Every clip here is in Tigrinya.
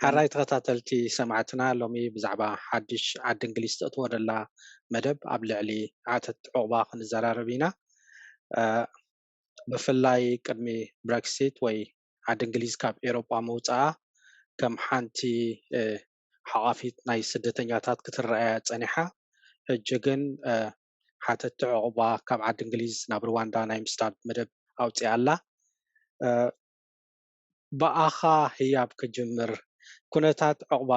ሕራይ ተኸታተልቲ ሰማዕትና፣ ሎሚ ብዛዕባ ሓድሽ ዓዲ እንግሊዝ ተእትዎ ደላ መደብ ኣብ ልዕሊ ሓተት ዕቑባ ክንዘራረብ ኢና። ብፍላይ ቅድሚ ብረክሲት ወይ ዓዲ እንግሊዝ ካብ ኤሮጳ ምውፃኣ ከም ሓንቲ ሓቋፊት ናይ ስደተኛታት ክትረኣያ ፀኒሓ። ሕጂ ግን ሓተቲ ዕቑባ ካብ ዓዲ እንግሊዝ ናብ ሩዋንዳ ናይ ምስዳድ መደብ ኣውፂኣ ኣላ። ብኣኻ ህያብ ክጅምር፣ ኩነታት ዕቑባ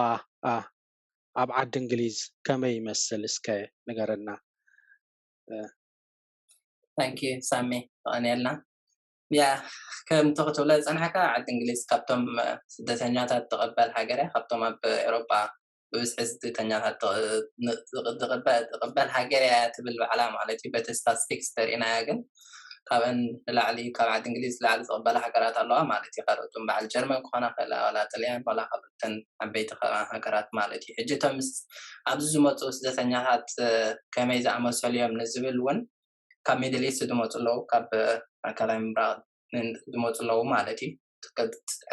ኣብ ዓዲ እንግሊዝ ከመይ ይመስል እስከ ንገረና። ታንኪ ሳሚ፣ ተቐንየልና። ያ፣ ከምቲ ክትብሎ ዝፀናሕካ፣ ዓዲ እንግሊዝ ካብቶም ስደተኛታት ትቕበል ሃገር እያ። ካብቶም ኣብ ኤሮጳ ብብዝሒ ስደተኛታት ትቕበል ሃገር እያ ትብል ባዕላ ማለት እዩ። በቲ ስታትስቲክስ ተሪእናያ ግን ካብአን ንላዕሊ፣ ካብ ዓዲ እንግሊዝ ንላዕሊ ዝቕበላ ሃገራት ኣለዋ ማለት እዩ። ካልኦት እውን በዓል ጀርመን ክኾና ክእላ፣ ዋላ ጥልያን፣ ዋላ ካልኦተን ዓበይቲ ሃገራት ማለት እዩ። ሕጂ እቶም ኣብዚ ዝመፁ ስደተኛታት ከመይ ዝኣመሰሉ እዮም ንዝብል እውን ካብ ሚድል ኢስት ዝመፁ ኣለዉ፣ ካብ ማእከላይ ምብራቕ ዝመፁ ኣለዉ ማለት እዩ።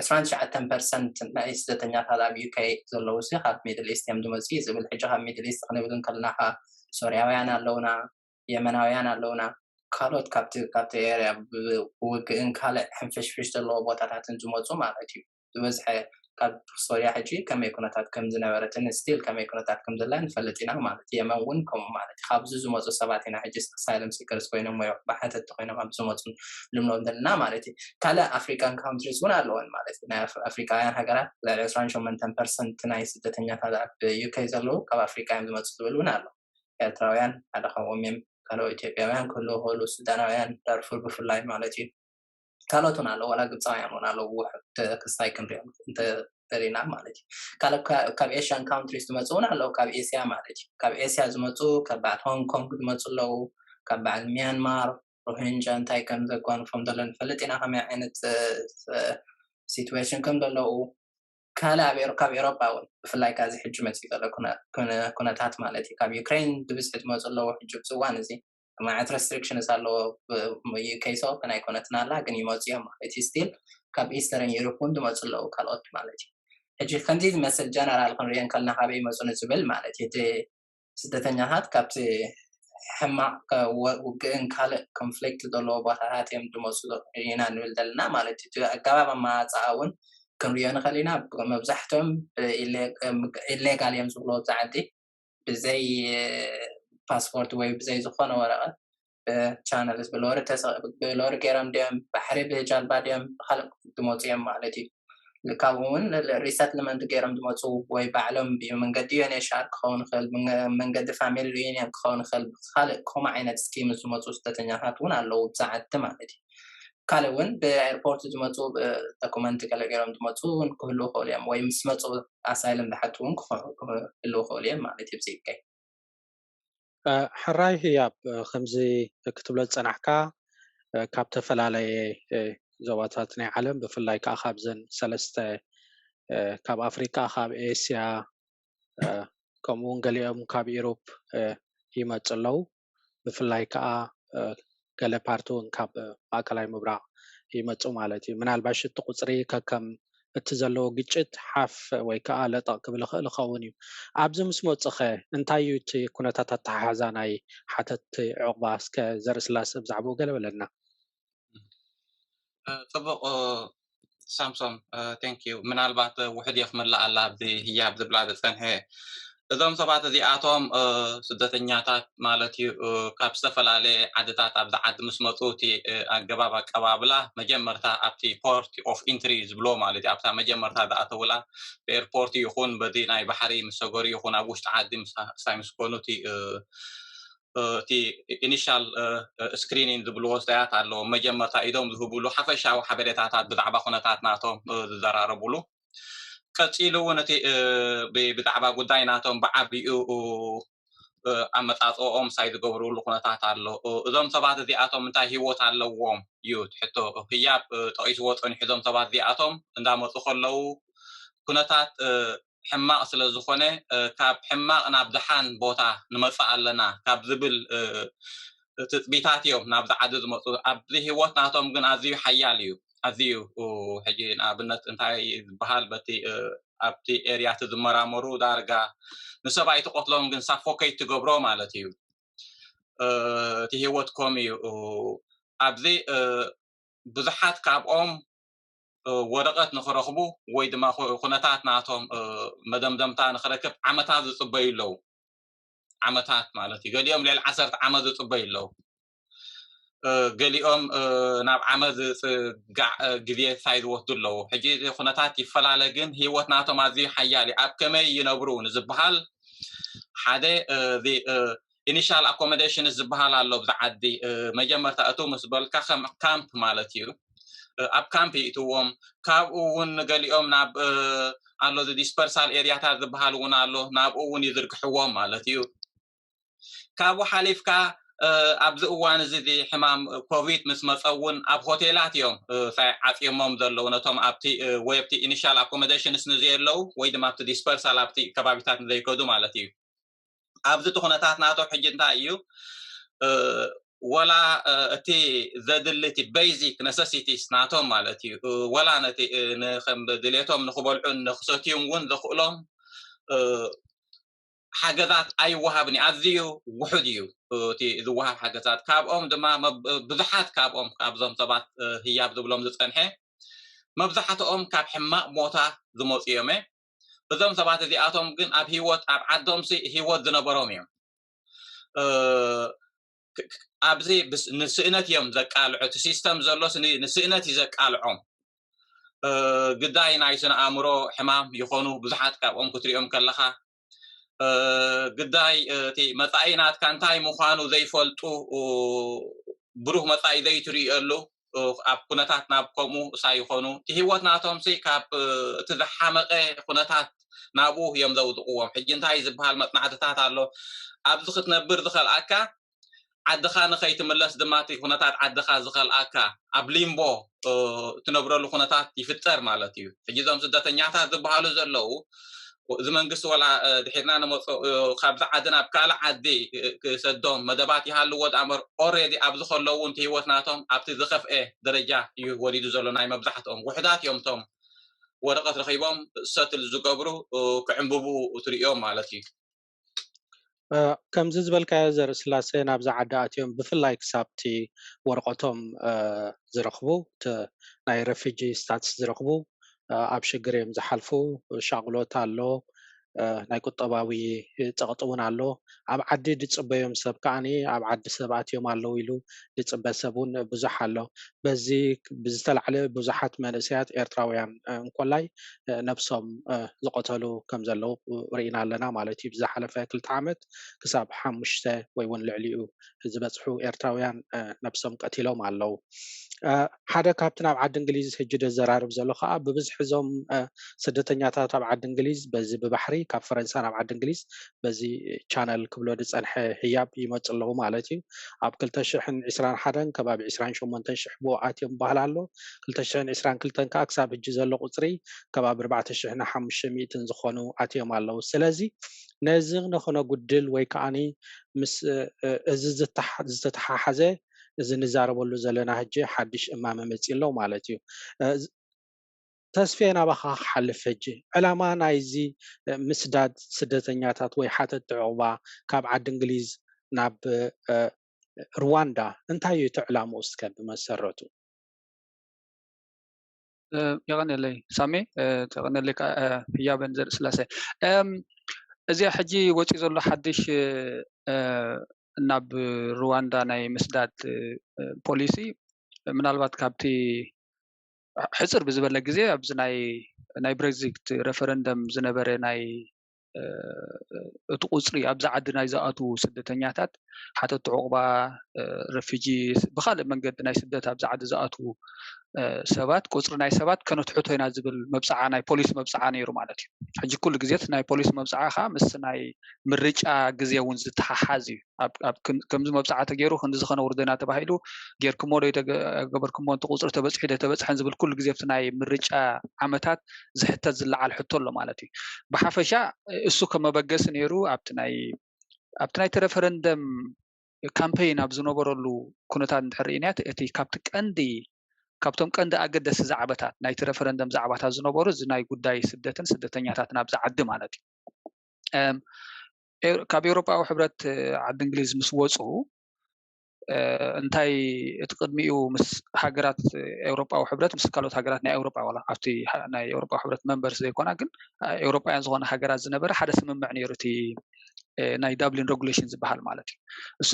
ዕስራን ትሽዓተን ፐርሰንት ናይ ስደተኛታት ኣብ ዩኬ ዘለዉ ሲ ካብ ሚድል ኢስት እዮም ዝመፁ እዩ ዝብል። ሕጂ ካብ ሚድል ኢስት ክንብል እንከለና ከዓ ሶርያውያን ኣለውና፣ የመናውያን ኣለውና፣ ካልኦት ካብቲ ካብቲ ኤርያ ብውግእን ካልእ ሕንፍሽፍሽ ዘለዎ ቦታታትን ዝመፁ ማለት እዩ። ዝበዝሐ ካብ ሶርያ ሕጂ ከመይ ኩነታት ከም ዝነበረትን ስቲል ከመይ ኩነታት ከም ዘላ ንፈልጥ ኢና ማለት እዩ። የመን እውን ከምኡ ማለት እዩ። ካብዚ ዝመፁ ሰባት ኢና ሕጂ ኣሳይለም ሲከርስ ኮይኖም ወይ ባሓተቲ ኮይኖም ኣብ ዝመፁ ልምሎም ዘለና ማለት እዩ። ካልእ ኣፍሪካን ካንትሪስ እውን ኣለወን ማለት እዩ። ናይ ኣፍሪካውያን ሃገራት ልዕሊ ዕስራን ሸሞንተን ፐርሰንት ናይ ስደተኛታት ኣብ ዩኬ ዘለዉ ካብ ኣፍሪካ እዮም ዝመፁ ዝብል እውን ኣሎ። ኤርትራውያን ሓደ ካብኦም እዮም። ካልኦ ኢትዮጵያውያን ክህልዉ ይኽእሉ፣ ሱዳናውያን፣ ዳርፉር ብፍላይ ማለት እዩ። ካልኦት እውን ኣለዉ፣ ዋላ ግብፃውያን እውን ኣለዉ። ውሕድ ክስታይ ክንሪኦም እንተደሊና ማለት እዩ። ካልእ ካብ ኤሽያን ካንትሪስ ዝመፁ እውን ኣለዉ፣ ካብ ኤስያ ማለት እዩ። ካብ ኤስያ ዝመፁ፣ ካብ በዓል ሆንግ ኮንግ ዝመፁ ኣለዉ፣ ካብ በዓል ሚያንማር፣ ሮሂንጃ እንታይ ከም ዘጓንፎም ዘሎ ንፈልጥ ኢና፣ ከመይ ዓይነት ሲትዌሽን ከም ዘለዉ። ካልእ ኣብ ኤሮ- ካብ ኤሮጳ እውን ብፍላይ ካብዚ ሕጂ መፅኡ ዘሎ ኩነ- ኩነ- ኩነታት ማለት እዩ። ካብ ዩክሬን ብብዝሒ ዝመፁ ኣለዉ። ሕጂ ኣብዚ እዋን እዚ ማዕት ሬስትሪክሽንስ ኣለዎ። ዩኬ ሶ ናይ ኮነትና ኣላ ግን ይመፁ እዮም ማለት እዩ። ስቲል ካብ ኢስተርን ዩሮፕ እውን ዝመፁ ኣለዉ ካልኦት ማለት እዩ። ሕጂ ከምዚ ዝመስል ጀነራል ክንሪኦ እንከልና ካበይ ይመፁ ንዝብል ማለት እዩ። እቲ ስደተኛታት ካብቲ ሕማቕ ውግእን ካልእ ኮንፍሊክት ዘለዎ ቦታታት እዮም ዝመፁ ኢና ንብል ዘለና ማለት እዩ። እቲ ኣገባብ ኣመፃፅኣ እውን ክንሪኦ ንኽእል ኢና። መብዛሕትኦም ኢሌጋል እዮም ዝብሎ ኣብዚ ዓዲ ብዘይ ፓስፖርት ወይ ብዘይ ዝኾነ ወረቐት ብቻነልስ ብሎሪ ተሰ- ብሎሪ ገይሮም ድዮም ባሕሪ ብጃልባ ድዮም ብካልእ ዝመፁ እዮም ማለት እዩ። ካብኡ እውን ሪሰትልመንት ገይሮም ዝመፁ ወይ ባዕሎም ብመንገዲ ዩኤንኤችሲኣር ክኸውን ይኽእል፣ ብመንገዲ ፋሚሊ ሪዩኒየን ክኸውን ይኽእል፣ ብካልእ ከምኡ ዓይነት ስኪም ዝመፁ ስደተኛታት እውን ኣለዉ ብሰዓቲ ማለት እዩ። ካልእ እውን ብኤርፖርት ዝመፁ ዶኩመንት ገለ ገይሮም ዝመፁ እውን ክህልዉ ይኽእሉ እዮም፣ ወይ ምስ መፁ ኣሳይለም ዝሓቱ እውን ክህልዉ ይኽእሉ እዮም ማለት እዩ። ብዘይቀይ ሕራይ ህያብ፣ ከምዚ ክትብሎ ዝፀናሕካ ካብ ዝተፈላለየ ዞባታት ናይ ዓለም፣ ብፍላይ ከዓ ካብዘን ሰለስተ ካብ ኣፍሪካ፣ ካብ ኤስያ፣ ከምኡ እውን ገሊኦም ካብ ኢሮፕ ይመፁ ኣለዉ። ብፍላይ ከዓ ገለ ፓርቲ እውን ካብ ማእከላይ ምብራቕ ይመፁ ማለት እዩ። ምናልባሽ እቲ ቁፅሪ ከከም እቲ ዘለዎ ግጭት ሓፍ ወይ ከዓ ለጠቕ ክብል ይኽእል ይኸውን እዩ። ኣብዚ ምስ መፁኸ እንታይ እዩ እቲ ኩነታት ኣተሓሕዛ ናይ ሓተቲ ዕቑባ? እስከ ዘርኢ ስላሰ ብዛዕባኡ ገለ በለና። ፅቡቕ ሳምሶን፣ ቴንክ ዩ። ምናልባት ውሕድ እየ ክምልእ ኣላ ኣብዚ ህያብ ዝብላ ዝፀንሐ። እዞም ሰባት እዚኣቶም ስደተኛታት ማለት እዩ፣ ካብ ዝተፈላለየ ዓድታት ኣብዚ ዓዲ ምስ መፁ እቲ ኣገባብ ኣቀባብላ መጀመርታ ኣብቲ ፖርት ኦፍ ኢንትሪ ዝብሎ ማለት እዩ፣ ኣብታ መጀመርታ ዝኣተውላ ብኤርፖርት ይኹን በዚ ናይ ባሕሪ ምስ ሰገሩ ይኹን ኣብ ውሽጢ ዓዲ ምሳይ ምስ ኮኑ እቲ እቲ ኢኒሻል ስክሪኒንግ ዝብልዎ ስታያት ኣለዎ። መጀመርታ ኢዶም ዝህብሉ ሓፈሻዊ ሓበሬታታት ብዛዕባ ኩነታት ናቶም ዝዘራረብሉ። ቀፂሉ እውን እቲ ብዛዕባ ጉዳይ ናቶም ብዓቢኡ ኣመፃፅኦም ሳይ ዝገብርሉ ኩነታት ኣሎ። እዞም ሰባት እዚኣቶም እንታይ ሂወት ኣለዎም እዩ ትሕቶ ህያብ ጠቂስዎ ፀኒሑ። እዞም ሰባት እዚኣቶም እንዳመፁ ከለዉ ኩነታት ሕማቕ ስለ ዝኾነ ካብ ሕማቕ ናብ ደሓን ቦታ ንመፅእ ኣለና ካብ ዝብል ትፅቢታት እዮም ናብዚ ዓዲ ዝመፁ። ኣብዚ ሂወት ናቶም ግን ኣዝዩ ሓያል እዩ። ኣዝዩ ሕጂ ንኣብነት እንታይ ዝበሃል በቲ ኣብቲ ኤርያ እቲ ዝመራመሩ ዳርጋ ንሰብኣይ ትቆትሎም ግን ሳፎከይት ትገብሮ ማለት እዩ። እቲ ህይወት ከም እዩ። ኣብዚ ብዙሓት ካብኦም ወረቐት ንክረኽቡ ወይ ድማ ኩነታት ናቶም መደምደምታ ንክረክብ ዓመታት ዝፅበዩ ኣለዉ። ዓመታት ማለት እዩ። ገሊኦም ልዕሊ ዓሰርተ ዓመት ዝፅበዩ ኣለዉ። ገሊኦም ናብ ዓመት ዝፅጋዕ ግዜ ሳይ ዝወስዱ ኣለዉ። ሕጂ ኩነታት ይፈላለ፣ ግን ህይወት ናቶም ኣዝዩ ሓያል እዩ። ኣብ ከመይ ይነብሩ ንዝበሃል ሓደ initial accommodations ዝበሃል ኣሎ። ብዚ ዓዲ መጀመርታ እቱ ምስ በልካ ከም ካምፕ ማለት እዩ። ኣብ ካምፕ ይእትዎም። ካብኡ እውን ገሊኦም ናብ ኣሎ dispersal area ታት ዝበሃል እውን ኣሎ፣ ናብኡ እውን ይዝርግሕዎም ማለት እዩ። ካብኡ ሓሊፍካ ኣብዚ እዋን እዚ ሕማም ኮቪድ ምስ መፀ እውን ኣብ ሆቴላት እዮም ሳይ ዓፅዮሞም ዘለዉ፣ ነቶም ኣብቲ ወይ ኣብቲ initial accommodations ንዘየለዉ ወይ ድማ ኣብቲ dispersal ኣብቲ ከባቢታት ንዘይከዱ ማለት እዩ። ኣብዚ እቲ ኩነታት ናቶም ሕጂ እንታይ እዩ? ወላ እቲ ዘድሊ እቲ basic necessities ናቶም ማለት እዩ፣ ወላ ነቲ ከም ድሌቶም ንክበልዑን ንክሰትዩን እውን ዘኽእሎም ሓገዛት ኣይወሃብን እዩ። ኣዝዩ ውሑድ እዩ እቲ ዝወሃብ ሓገዛት። ካብኦም ድማ ብዙሓት ካብኦም ካብዞም ሰባት ህያብ ዝብሎም ዝፀንሐ መብዛሕትኦም ካብ ሕማቕ ቦታ ዝመፁ እዮም። እዞም ሰባት እዚኣቶም ግን ኣብ ህይወት ኣብ ዓዶምሲ ህይወት ዝነበሮም እዮም። ኣብዚ ንስእነት እዮም ዘቃልዑ። እቲ ሲስተም ዘሎስ ንስእነት እዩ ዘቃልዖም። ግዳይ ናይ ስነ ኣእምሮ ሕማም ይኾኑ፣ ብዙሓት ካብኦም ክትሪኦም ከለኻ ግዳይ እቲ መጻኢ ናትካ እንታይ ምዃኑ ዘይፈልጡ፣ ብሩህ መጻኢ ዘይትርእየሉ ኣብ ኩነታት ናብ ከምኡ እሳ ይኾኑ። እቲ ህይወት ናቶም ሲ ካብ እቲ ዝሓመቐ ኩነታት ናብኡ እዮም ዘውድቕዎም። ሕጂ እንታይ ዝበሃል መጽናዕትታት ኣሎ? ኣብዚ ክትነብር ዝኸልኣካ ዓድኻ ንኸይትምለስ ድማ እቲ ኩነታት ዓድኻ ዝኸልኣካ ኣብ ሊምቦ ትነብረሉ ኩነታት ይፍጠር ማለት እዩ። ሕጂ እዞም ስደተኛታት ዝበሃሉ ዘለዉ እዚ መንግስቲ ወላ ድሒርና ንመፅኦ ካብዚ ዓዲ ናብ ካልእ ዓዲ ክሰዶም መደባት ይሃልዎ ዳእምበር already ኣብዚ ከለዉ እውን ህይወት ናቶም ኣብቲ ዝኸፍኤ ደረጃ እዩ ወሪዱ ዘሎ። ናይ መብዛሕትኦም ውሕዳት እዮም እቶም ወረቐት ረኺቦም ሰትል ዝገብሩ ክዕንብቡ ትርእዮም ማለት እዩ። ከምዚ ዝበልካዮ ዘርኢ ስላሴ ናብዚ ዓዲ ኣትዮም ብፍላይ ክሳብቲ ወረቐቶም ዝረኽቡ ናይ ረፊጂ ስታትስ ዝረኽቡ ኣብ ሽግር እዮም ዝሓልፉ። ሻቕሎት ኣሎ፣ ናይ ቁጠባዊ ፀቕጢ እውን ኣሎ። ኣብ ዓዲ ዝፅበዮም ሰብ ከዓኒ ኣብ ዓዲ ሰብ ኣትዮም ኣለዉ ኢሉ ዝፅበ ሰብ እውን ብዙሕ ኣሎ። በዚ ብዝተላዕለ ብዙሓት መንእሰያት ኤርትራውያን እንኮላይ ነብሶም ዝቐተሉ ከም ዘለዉ ርኢና ኣለና ማለት እዩ። ብዝሓለፈ ክልተ ዓመት ክሳብ ሓሙሽተ ወይ እውን ልዕሊኡ ዝበፅሑ ኤርትራውያን ነብሶም ቀቲሎም ኣለዉ። ሓደ ካብቲ ናብ ዓዲ እንግሊዝ ሕጂ ዘዘራርብ ዘሎ ከዓ ብብዝሒ እዞም ስደተኛታት ኣብ ዓዲ እንግሊዝ በዚ ብባሕሪ ካብ ፈረንሳ ናብ ዓዲ እንግሊዝ በዚ ቻነል ክብሎ ዝፀንሐ ህያብ ይመፁ ኣለዉ ማለት እዩ። ኣብ ክልተ ሽሕን ዕስራን ሓደን ከባቢ ዕስራን ሸሞንተን ሽሕ ብኡ ኣትዮም በሃል ኣሎ። ክልተ ሽሕን ዕስራን ክልተን ከዓ ክሳብ ሕጂ ዘሎ ቁፅሪ ከባቢ ኣርባዕተ ሽሕን ሓሙሽተ ሚእትን ዝኾኑ ኣትዮም ኣለዉ። ስለዚ ነዚ ነኾነ ጉድል ወይ ከዓኒ ምስ እዚ ዝተተሓሓዘ እዚ ንዛረበሉ ዘለና ሕጂ ሓድሽ እማመ መፂ ኣሎ ማለት እዩ። ተስፌ ናባኻ ክሓልፍ ሕጂ ዕላማ ናይዚ ምስዳድ ስደተኛታት ወይ ሓተት ዕቑባ ካብ ዓዲ እንግሊዝ ናብ ሩዋንዳ እንታይ እዩ እቲ ዕላምኡ እስከ ብመሰረቱ? የቐንየለይ ሳሚ፣ የቐንየለይ ከዓ ህያበን ዘርኢ ስላሴ። እዚኣ ሕጂ ወፂኡ ዘሎ ሓድሽ ናብ ሩዋንዳ ናይ ምስዳድ ፖሊሲ ምናልባት ካብቲ ሕፅር ብዝበለ ግዜ ኣብዚ ናይ ናይ ብሬግዚት ረፈረንደም ዝነበረ ናይ እቲ ቁፅሪ ኣብዚ ዓዲ ናይ ዝኣትዉ ስደተኛታት ሓተቲ ዕቑባ ረፊጂ ብካልእ መንገዲ ናይ ስደት ኣብዚ ዓዲ ዝኣትዉ ሰባት ቁፅሪ ናይ ሰባት ከነትሕቶ ኢና ዝብል መብፅዓ ናይ ፖሊሲ መብፅዓ ነይሩ ማለት እዩ። ሕጂ ኩሉ ግዜ ናይ ፖሊሲ መብፅዓ ከዓ ምስ ናይ ምርጫ ግዜ እውን ዝተሓሓዝ እዩ። ከምዚ መብፅዓ ተገይሩ ክንዚ ከነውርዶ ኢና ተባሂሉ ጌርክሞ ዶ ኣይገበርክሞ እቲ ቁፅሪ ተበፅሑ ዶ ተበፅሐን ዝብል ኩሉ ግዜ ኣብቲ ናይ ምርጫ ዓመታት ዝሕተት ዝለዓል ሕቶ ኣሎ ማለት እዩ። ብሓፈሻ እሱ ከም መበገሲ ነይሩ ኣብቲ ናይ ኣብቲ ናይቲ ረፈረንደም ካምፔይን ኣብ ዝነበረሉ ኩነታት እንድሕር ርኢናዮ እቲ ካብቲ ቀንዲ ካብቶም ቀንዲ ኣገደሲ ዛዕባታት ናይቲ ሬፈረንደም ዛዕባታት ዝነበሩ እዚ ናይ ጉዳይ ስደትን ስደተኛታትን ኣብዚ ዓዲ ማለት እዩ። ካብ ኤውሮጳዊ ሕብረት ዓዲ እንግሊዝ ምስ ወፁ እንታይ እቲ ቅድሚኡ ምስ ሃገራት ኤውሮጳዊ ሕብረት ምስ ካልኦት ሃገራት ናይ ኤውሮጳ ዋላ ኣብቲ ናይ ኤውሮጳዊ ሕብረት መንበርስ ዘይኮና ግን ኤውሮጳውያን ዝኾነ ሃገራት ዝነበረ ሓደ ስምምዕ ነይሩ እቲ ናይ ዳብሊን ሬጉሌሽን ዝበሃል ማለት እዩ። እሱ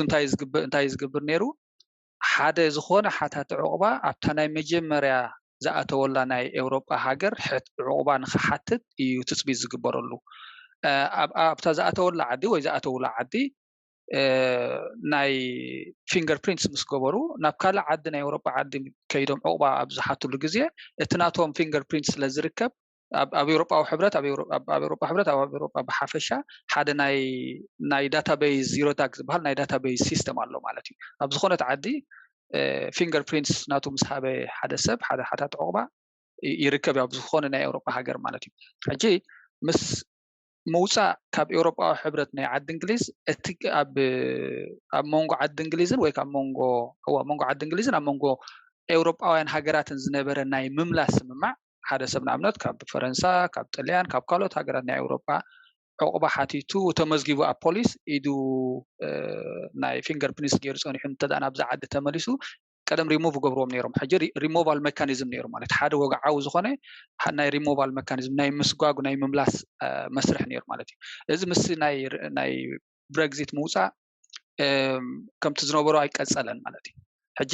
እንታይ ዝግብር ነይሩ? ሓደ ዝኾነ ሓታቲ ዕቑባ ኣብታ ናይ መጀመርያ ዝኣተወላ ናይ ኤውሮጳ ሃገር ዕቑባ ንክሓትት እዩ ትፅቢት ዝግበረሉ። ኣብታ ዝኣተወላ ዓዲ ወይ ዝኣተውላ ዓዲ ናይ ፊንገር ፕሪንትስ ምስ ገበሩ ናብ ካልእ ዓዲ ናይ ኤውሮጳ ዓዲ ከይዶም ዕቑባ ኣብ ዝሓትሉ ግዜ እቲ ናቶም ፊንገር ፕሪንትስ ስለ ዝርከብ ኣብ ኤውሮጳዊ ሕብረት ኣብ ኤውሮጳ ሕብረት ኣብ ኤውሮጳ ብሓፈሻ ሓደ ናይ ዳታቤዝ ዩሮዳክ ዝበሃል ናይ ዳታቤዝ ሲስተም ኣሎ ማለት እዩ። ኣብ ዝኾነት ዓዲ ፊንገር ፕሪንትስ ናቱ ምስ ሃበ ሓደ ሰብ ሓደ ሓታቲ ዕቑባ ይርከብ ኣብ ዝኾነ ናይ ኤውሮጳ ሃገር ማለት እዩ። ሕጂ ምስ ምውፃእ ካብ ኤውሮጳዊ ሕብረት ናይ ዓዲ እንግሊዝ እቲ ኣብ ኣብ መንጎ ዓዲ እንግሊዝን ወይ ካብ መንጎ እዋ መንጎ ዓዲ እንግሊዝን ኣብ መንጎ ኤውሮጳውያን ሃገራትን ዝነበረ ናይ ምምላስ ስምማዕ ሓደ ሰብ ንኣብነት ካብ ፈረንሳ ካብ ጥልያን ካብ ካልኦት ሃገራት ናይ ኤውሮጳ ዕቑባ ሓቲቱ ተመዝጊቡ ኣብ ፖሊስ ኢዱ ናይ ፊንገር ፕሪንትስ ገይሩ ፀኒሑ እንተ ናብዚ ዓዲ ተመሊሱ ቀደም ሪሙቭ ገብርዎም ነይሮም። ሕጂ ሪሞቫል ሜካኒዝም ነይሩ ማለት ሓደ ወግዓዊ ዝኾነ ናይ ሪሞቫል ሜካኒዝም ናይ ምስጓጉ ናይ ምምላስ መስርሕ ነይሩ ማለት እዩ። እዚ ምስ ናይ ብረግዚት ምውፃእ ከምቲ ዝነበሩ ኣይቀፀለን ማለት እዩ። ሕጂ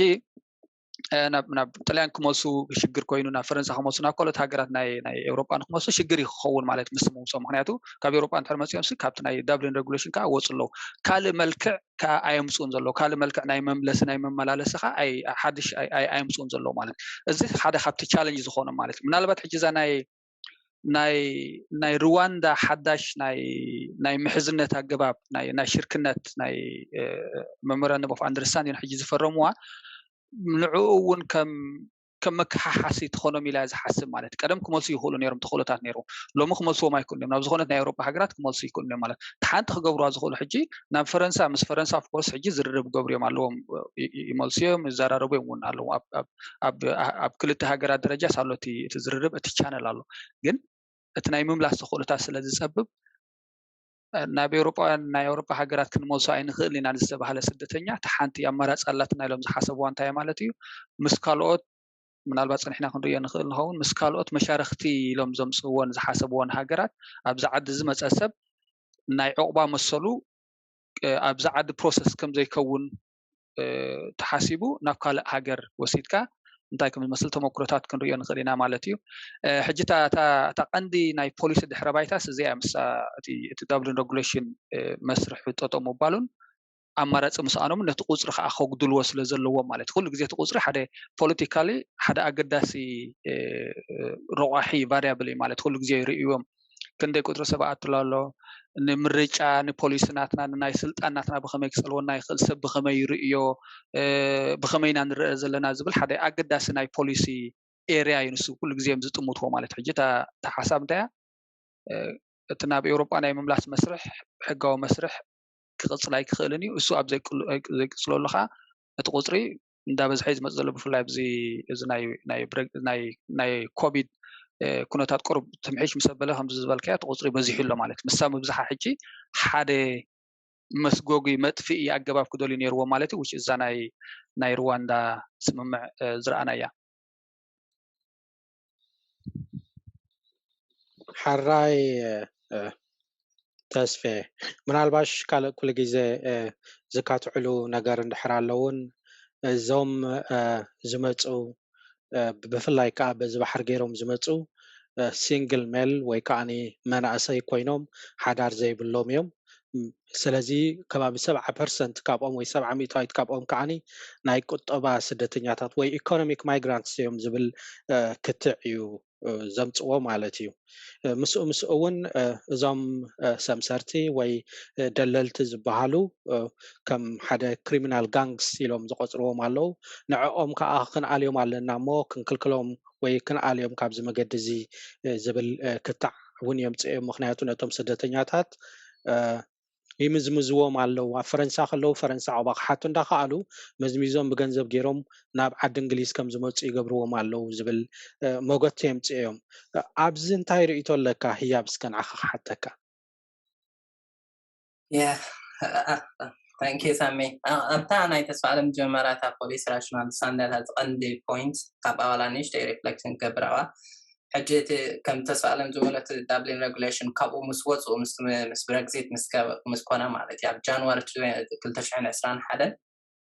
ናብ ጥልያን ክመልሱ ሽግር ኮይኑ ናብ ፈረንሳ ክመልሱ ናብ ካልኦት ሃገራት ናይ ኤውሮጳ ንክመልሱ ሽግር እዩ ክኸውን ማለት ምስ ምውፅኦም። ምክንያቱ ካብ ኤውሮጳ እንድሕር መፂኦም ሲ ካብቲ ናይ ዳብሊን ሬጉሌሽን ከዓ ወፁ ኣለዉ። ካልእ መልክዕ ከዓ ኣየምፅኡን ዘለዉ። ካልእ መልክዕ ናይ መምለሲ ናይ መመላለሲ ከዓ ሓድሽ ኣየምፅኡን ዘለዉ ማለት እዩ። እዚ ሓደ ካብቲ ቻለንጅ ዝኾኖም ማለት እዩ። ምናልባት ሕጂ እዛ ናይ ናይ ናይ ሩዋንዳ ሓዳሽ ናይ ናይ ምሕዝነት ኣገባብ ናይ ናይ ሽርክነት ናይ መሞራንደም ኦፍ ኣንደርስታንዲን ሕጂ ዝፈረምዋ ንዕኡ እውን ከም ከም መከሓሓሲ ትኾኖም ኢላ ዝሓስብ ማለት ቀደም ክመልሱ ይኽእሉ ነይሮም ተኽእሎታት ነይሩ ሎሚ ክመልስዎም ኣይክእሉ ናብ ዝኾነት ናይ ኤውሮፓ ሃገራት ክመልሱ ይክእሉ እዮም ማለት ሓንቲ ክገብሩዋ ዝኽእሉ ሕጂ ናብ ፈረንሳ ምስ ፈረንሳ ኦፍኮርስ ሕጂ ዝርርብ ገብሩ እዮም ኣለዎም ይመልሱ እዮም ይዘራረቡ እዮም እውን ኣለዎም ኣብ ክልተ ሃገራት ደረጃ ሳሎ እቲ ዝርርብ እቲ ቻነል ኣሎ ግን እቲ ናይ ምምላስ ተኽእሎታት ስለ ዝፀብብ ናብ ኤውሮጳውያን ናይ ኤውሮጳ ሃገራት ክንመልሶ ኣይንኽእል ኢና ዝተባህለ ስደተኛ እቲ ሓንቲ ኣማራፂ ኣላትና ኢሎም ዝሓሰብዋ እንታይ ማለት እዩ ምስ ካልኦት ምናልባት ፀኒሕና ክንርእዮ ንኽእል ንኸውን ምስ ካልኦት መሻርክቲ ኢሎም ዘምፅእዎን ዝሓሰብዎን ሃገራት ኣብዚ ዓዲ ዝመፀ ሰብ ናይ ዕቑባ መሰሉ ኣብዚ ዓዲ ፕሮሰስ ከም ዘይከውን ተሓሲቡ ናብ ካልእ ሃገር ወሲድካ እንታይ ከም ዝመስል ተመክሮታት ክንሪኦ ንኽእል ኢና ማለት እዩ። ሕጂ እታ ቀንዲ ናይ ፖሊሲ ድሕረ ባይታስ እዚኣ ምስ እቲ ዳብሊን ሬጉሌሽን መስርሕ ጠጠው ምባሉን ኣማራፂ ምስኣኖምን ነቲ ቁፅሪ ከዓ ከጉድልዎ ስለ ዘለዎም ማለት ኩሉ ግዜ እቲ ቁፅሪ ሓደ ፖለቲካሊ ሓደ ኣገዳሲ ረቋሒ ቫሪያብል እዩ ማለት ኩሉ ግዜ ይርእዎም ክንደይ ቁፅሪ ሰብ ኣትሎ ኣሎ ንምርጫ ንፖሊሲ ናትና ንናይ ስልጣን ናትና ብከመይ ክፀልወና ይኽእል ሰብ ብከመይ ይርእዮ ብከመይ ኢና ንረአ ዘለና ዝብል ሓደ ኣገዳሲ ናይ ፖሊሲ ኤርያ እዩ ንሱ ኩሉ ግዜ እዮም ዝጥምትዎ ማለት ሕጂ እታ ሓሳብ እንታይ እቲ ናብ ኤውሮጳ ናይ ምምላስ መስርሕ ሕጋዊ መስርሕ ክቕፅል ኣይክኽእልን እዩ እሱ ኣብ ዘይቅፅለሉ ከዓ እቲ ቁፅሪ እንዳበዝሐ ዝመፅ ዘሎ ብፍላይ ኣብዚ እዚ ናይ ኮቪድ ኩነታት ቁሩብ ትምሒሽ ምስ ኣበለ ከምዚ ዝበልካዮ እቲ ቁፅሪ በዚሑ ኣሎ ማለት ምሳ ምብዝሓ ሕጂ ሓደ መስጎጉ መጥፍኢ ኣገባብ ክደልዩ ነይርዎ ማለት እዩ እዛ ናይ ናይ ሩዋንዳ ስምምዕ ዝረኣና እያ ሓራይ ተስፌ ምናልባሽ ካልእ ኩሉ ግዜ ዝካትዕሉ ነገር እንድሕር ኣለውን እዞም ዝመፁ ብፍላይ ከዓ በዚ ባሕር ገይሮም ዝመፁ ሲንግል ሜል ወይ ከዓ መናእሰይ ኮይኖም ሓዳር ዘይብሎም እዮም ስለዚ ከባቢ ሰብዓ ፐርሰንት ካብኦም ወይ ሰብዓ ሚእታዊት ካብኦም ከዓ ናይ ቁጠባ ስደተኛታት ወይ ኢኮኖሚክ ማይግራንትስ እዮም ዝብል ክትዕ እዩ ዘምፅዎ ማለት እዩ። ምስኡ ምስኡ እውን እዞም ሰምሰርቲ ወይ ደለልቲ ዝበሃሉ ከም ሓደ ክሪሚናል ጋንግስ ኢሎም ዝቆፅርዎም ኣለዉ። ንዕኦም ከዓ ክንኣልዮም ኣለና እሞ ክንክልክሎም ወይ ክንኣልዮም ካብዚ መገዲ እዚ ዝብል ክታዕ እውን የምፅኦም። ምክንያቱ ነቶም ስደተኛታት ይምዝምዝዎም ኣለዉ። ኣብ ፈረንሳ ከለዉ ፈረንሳ ዑቕባ ክሓቱ እንዳኸኣሉ መዝሚዞም ብገንዘብ ገይሮም ናብ ዓዲ እንግሊዝ ከም ዝመፁ ይገብርዎም ኣለዉ ዝብል ሞገት የምፅኡ እዮም። ኣብዚ እንታይ ርእይቶ ኣለካ ህያብ? እስከ ንዓኻ ክሓተካ። Yeah, thank you ሳሚ። ኣብታ ናይ ተስፋ ኣለም ጀመራታ ፖሊስ ራሽናል ሳንዳታ ዝቐንዲ ፖይንት ካብ ኣባላ ንእሽተይ ሪፍሌክሽን ክገብር ኣባ ሕጂ እቲ ከም ተስፋ ኣለም ዝበለት ዳብሊን ሬጉሌሽን ካብኡ ምስ ወፁ ምስ ብረግዚት ምስ ኮነ ማለት እዩ ኣብ ጃንዋሪ ክልተ ሽሕን ዕስራን ሓደን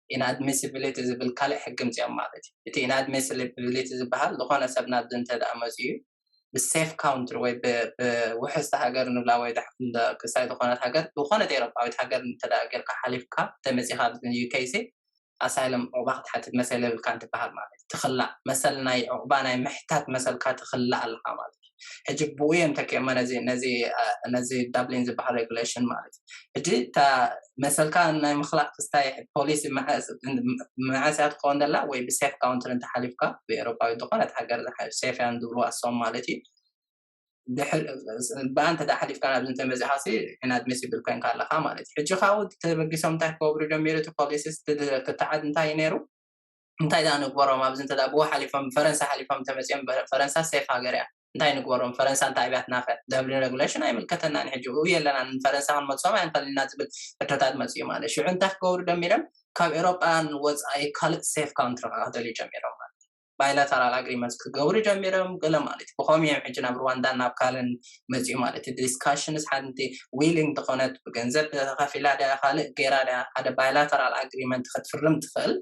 ኢንኣድሚሲቢሊቲ ዝብል ካልእ ሕጊ ምፅኦም ማለት እዩ። እቲ ኢንኣድሚሲቢሊቲ ዝበሃል ዝኾነ ሰብ ናብዚ እንተ ደኣ መፅኡ ብሴፍ ካውንትሪ ወይ ብውሕስቲ ሃገር ንብላ ወይ ክሳይ ዝኾነት ሃገር ዝኾነት ኤሮጳዊት ሃገር እንተ ደኣ ጌርካ ሓሊፍካ ተመፂኻ ኣብዚ ዩኬ ሲ ኣሳይለም ዑቕባ ክትሓትት መሰል የብልካ እንትበሃል ማለት እዩ። ትኽላእ መሰል ናይ ዑቕባ ናይ ምሕታት መሰልካ ትኽላእ ኣለኻ ማለት እዩ። ሕጂ ብኡ እዮም ተኪኦሞ ነዚ ነዚ ነዚ ዳብሊን ዝበሃል ሬጉሌሽን ማለት እዩ። ሕጂ እታ መሰልካ ናይ ምኽላእ ክስታይ ፖሊሲ መዓስ እያ ትኸውን ዘላ ወይ ብሴፍ ካውንትሪ እንተሓሊፍካ ብኤሮፓዊ ዝኾነት ሃገር ሴፍ እያ ዝብሉ ኣሶም ማለት እዩ። ብኣ እንተ ሓሊፍካ ናብዚ እንተመፂኻ ሲ ኢንኣድሚሲብል ኮይንካ ኣለኻ ማለት እዩ። ሕጂ ካብኡ ተበጊሶም እንታይ ክገብሩ ጀሚሩ እቲ ፖሊሲ ክትዓድ እንታይ እዩ ነይሩ? እንታይ ደኣ ንግበሮም ኣብዚ እንተ ብኡ ሓሊፎም ፈረንሳ ሓሊፎም ተመፂኦም ፈረንሳ ሴፍ ሃገር እያ እንታይ ንግበሮም ፈረንሳ እንታይ ኣብያትና ከ ደብሊ ሬጉሌሽን ኣይምልከተናን ሕጂ ብኡ የለናን ፈረንሳ ክንመፅኦም ኣይንኽእል ኢና ዝብል ሕቶታት መፅኡ ማለት ሽዑ እንታይ ክገብሩ ጀሚሮም ካብ ኤሮጳን ወፃኢ ካልእ ሴፍ ካውንትሪ ክደልዩ ጀሚሮም ማለት ባይላተራል ኣግሪመንት ክገብሩ ጀሚሮም ገለ ማለት እዩ። ብኸምኡ እዮም ሕጂ ናብ ሩዋንዳን ናብ ካልእን መፅኡ ማለት እዩ። ዲስካሽንስ ሓንቲ ዊሊንግ ዝኾነት ብገንዘብ ተኸፊላ ድያ ካልእ ገይራ ድያ ሓደ ባይላተራል ኣግሪመንት ክትፍርም ትኽእል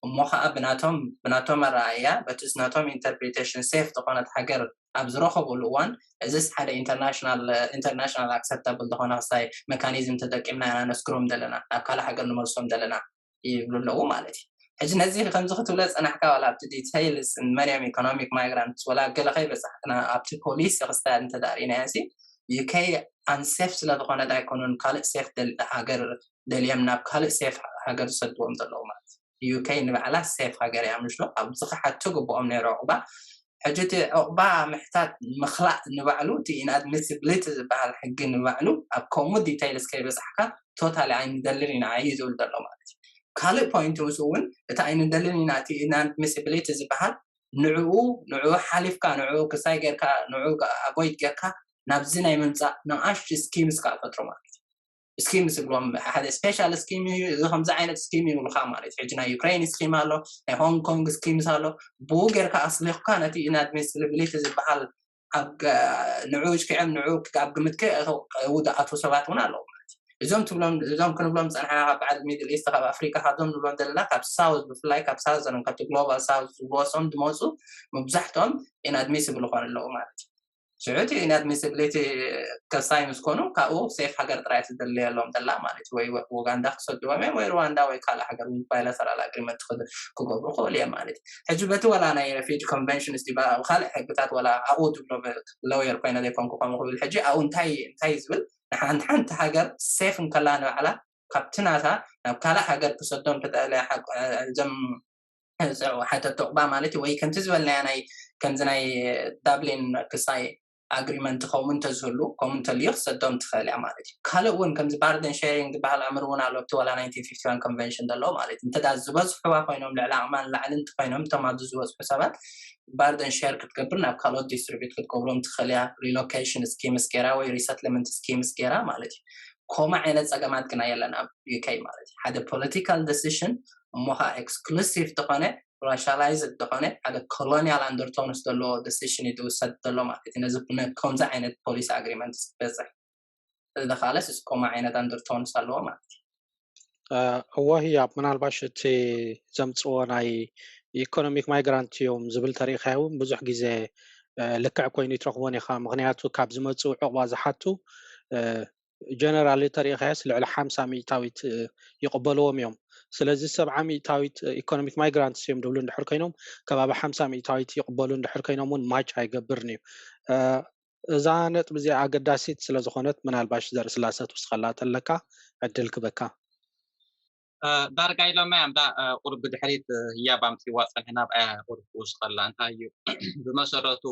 እሞ ከዓ ብናቶም ብናቶም ኣረኣእያ በቲ ናቶም ኢንተርፕሪቴሽን ሴፍ ዝኾነት ሃገር ኣብ ዝረኸብሉ እዋን እዚስ ሓደ ኢንተርናሽናል ኢንተርናሽናል ኣክሰፕታብል ዝኾነ ክስታይ መካኒዝም ተጠቂምና ኢና ነስግሮም ዘለና ናብ ካልእ ሃገር ንመልሶም ዘለና ይብሉ ኣለዉ ማለት እዩ። ሕጂ ነዚ ከምዚ ክትብሎ ዝፀናሕካ ዋላ ኣብቲ ዲቴይልስ መን እዮም ኢኮኖሚክ ማይግራንትስ ወላ ገለ ከይበፃሕክና ኣብቲ ፖሊሲ ክስታይ እንተዳሪእናዮ ሲ ዩኬ ኣንሴፍ ስለዝኾነት ኣይኮኑን ካልእ ሴፍ ሃገር ደልዮም ናብ ካልእ ሴፍ ሃገር ዝሰድዎም ዘለዉ ማለት እዩ። ዩኬ ንባዕላ ሴፍ ሃገር እያ ምሽ ኣብዚ ክሓቱ ግብኦም ነይሩ ዕቑባ ሕጂ እቲ ዕቑባ ምሕታት ምኽላእ ንባዕሉ እቲ ኢንኣድሚሲብሊቲ ዝበሃል ሕጊ ንባዕሉ ኣብ ከምኡ ዲቴይልስ ከይበፃሕካ ቶታሊ ኣይንደልን ኢና እዩ ዝብል ዘሎ ማለት እዩ። ካልእ ፖይንት ምስ እውን እቲ ኣይንደልን ኢና እቲ ኢንኣድሚሲብሊቲ ዝበሃል ንዕኡ ንዕኡ ሓሊፍካ ንዕኡ ክሳይ ጌርካ ንዕኡ ኣቮይድ ጌርካ ናብዚ ናይ ምምፃእ ንኣሽቱ ስኪምስ ከዓ ፈጥሩ ማለት እዩ። ስኪም ዝብሎም ሓደ ስፔሻል ስኪም እዩ እዚ ከምዚ ዓይነት ስኪም ይብሉካ ማለት እዩ። ሕጂ ናይ ዩክሬን ስኪም ኣሎ ናይ ሆንግ ኮንግ ስኪምስ ኣሎ ብኡ ጌርካ ኣስሊኽካ ነቲ ኢንኣድሚሲቢሊቲ ዝበሃል ኣብ ንዑ ሽኪዖም ንዑ ኣብ ግምት ከይውድኣቱ ሰባት እውን ኣለዉ ማለት እዩ። እዞም ትብሎም እዞም ክንብሎም ዝፀንሓና ካብ በዓል ሚድል ኢስት ካብ ኣፍሪካ ካብዞም ንብሎም ዘለና ካብ ሳውዝ ብፍላይ ካብ ሳውዘርን ካብቲ ግሎባል ሳውዝ ዝብልዎ ሰም ዝመፁ መብዛሕትኦም ኢንኣድሚስብል ይኾኑ ኣለዉ ማለት እዩ። ሽዑ እቲ ኢንኣድሚስብሊቲ ከሳይ ምስ ኮኑ ካብኡ ሴፍ ሃገር ጥራይ ትደልየሎም ዘላ ማለት እዩ። ወይ ኡጋንዳ ክሰድዎም እዮም ወይ ሩዋንዳ ወይ ካልእ ሃገር ባይላተራል ኣግሪመንት ክገብሩ ክኽእሉ እዮም ማለት እዩ። ሕጂ በቲ ዋላ ናይ ሬፊጂ ኮንቨንሽን ስ ካልእ ሕግታት ዋላ ኣብኡ ትብሎ ሎየር ኮይነ ዘይኮንኩ ከምኡ ክብል ሕጂ ኣብኡ እንታይ እንታይ ዝብል ንሓንቲ ሓንቲ ሃገር ሴፍ እንከላ ንባዕላ ካብቲ ናታ ናብ ካልእ ሃገር ክሰዶም ተጠለ እዞም ሓተት ዕቑባ ማለት እዩ ወይ ከምቲ ዝበልናዮ ናይ ከምዚ ናይ ዳብሊን ክሳይ ኣግሪመንት ከምኡ እንተዝህሉ ከምኡ እንተልዩ ክሰዶም ትኽእል እያ ማለት እዩ። ካልእ እውን ከምዚ ባርደን ሼሪንግ ዝበሃል ኣምር እውን ኣሎ ኣብቲ ዋላ ናይንቲን ፊፍቲ ዋን ኮንቨንሽን ዘሎ ማለት እዩ። እንተ ዝበዝሕዋ ኮይኖም ልዕሊ ዓቕማ ንላዕሊ እንተኮይኖም እቶም ኣብዚ ዝበዝሑ ሰባት ባርደን ሼር ክትገብር ናብ ካልኦት ዲስትሪቢዩት ክትገብሮም ትኽእል እያ። ሪሎኬሽን ስኪምስ ገይራ ወይ ሪሰትልመንት ስኪምስ ገይራ ማለት እዩ። ከምኡ ዓይነት ፀገማት ግና የለን ኣብ ዩኬ ማለት እዩ። ሓደ ፖለቲካል ዲሲሽን እሞ ከዓ ኤክስክሉሲቭ ዝኾነ ራሻላይዝድ ዝኾነ ሓደ ኮሎኒያል ኣንደርቶንስ ዘለዎ ዲሲሽን እዩ ዝውሰድ ዘሎ ማለት እዩ። ነዚ ከምዚ ዓይነት ፖሊሲ ኣግሪመንት ዝበፅሕ እዚ ካልስ እስኮማ ዓይነት ኣንደርቶንስ ኣለዎ ማለት እዩ። እወ ህያብ ምናልባሽ እቲ ዘምፅዎ ናይ ኢኮኖሚክ ማይግራንት እዮም ዝብል ተሪኢኻዮ እውን ብዙሕ ግዜ ልክዕ ኮይኑ ይትረኽቦን ኢኻ። ምክንያቱ ካብ ዝመፁ ዕቑባ ዝሓቱ ጀነራሊ ተሪኢኻዮስ ልዕሊ ሓምሳ ሚእታዊት ይቕበልዎም እዮም። ስለዚ ሰብዓ ሚእታዊት ኢኮኖሚክ ማይግራንትስ እዮም ድብሉ እንድሕር ኮይኖም ከባቢ ሓምሳ ሚእታዊት ይቕበሉ እንድሕር ኮይኖም እውን ማች ኣይገብርን እዩ። እዛ ነጥቢ እዚኣ ኣገዳሲት ስለ ዝኾነት ምናልባሽ ዘርኢ ስላሰ ትውስኸላ ተለካ ዕድል ክበካ። ዳርጋ ኢሎማ እያ እምዳ ቁሩብ ብድሕሪት ህያብ ኣምፅዋ ፀኒሕና ብኣያ ቁሩብ ክውስኸላ እንታይ እዩ ብመሰረቱ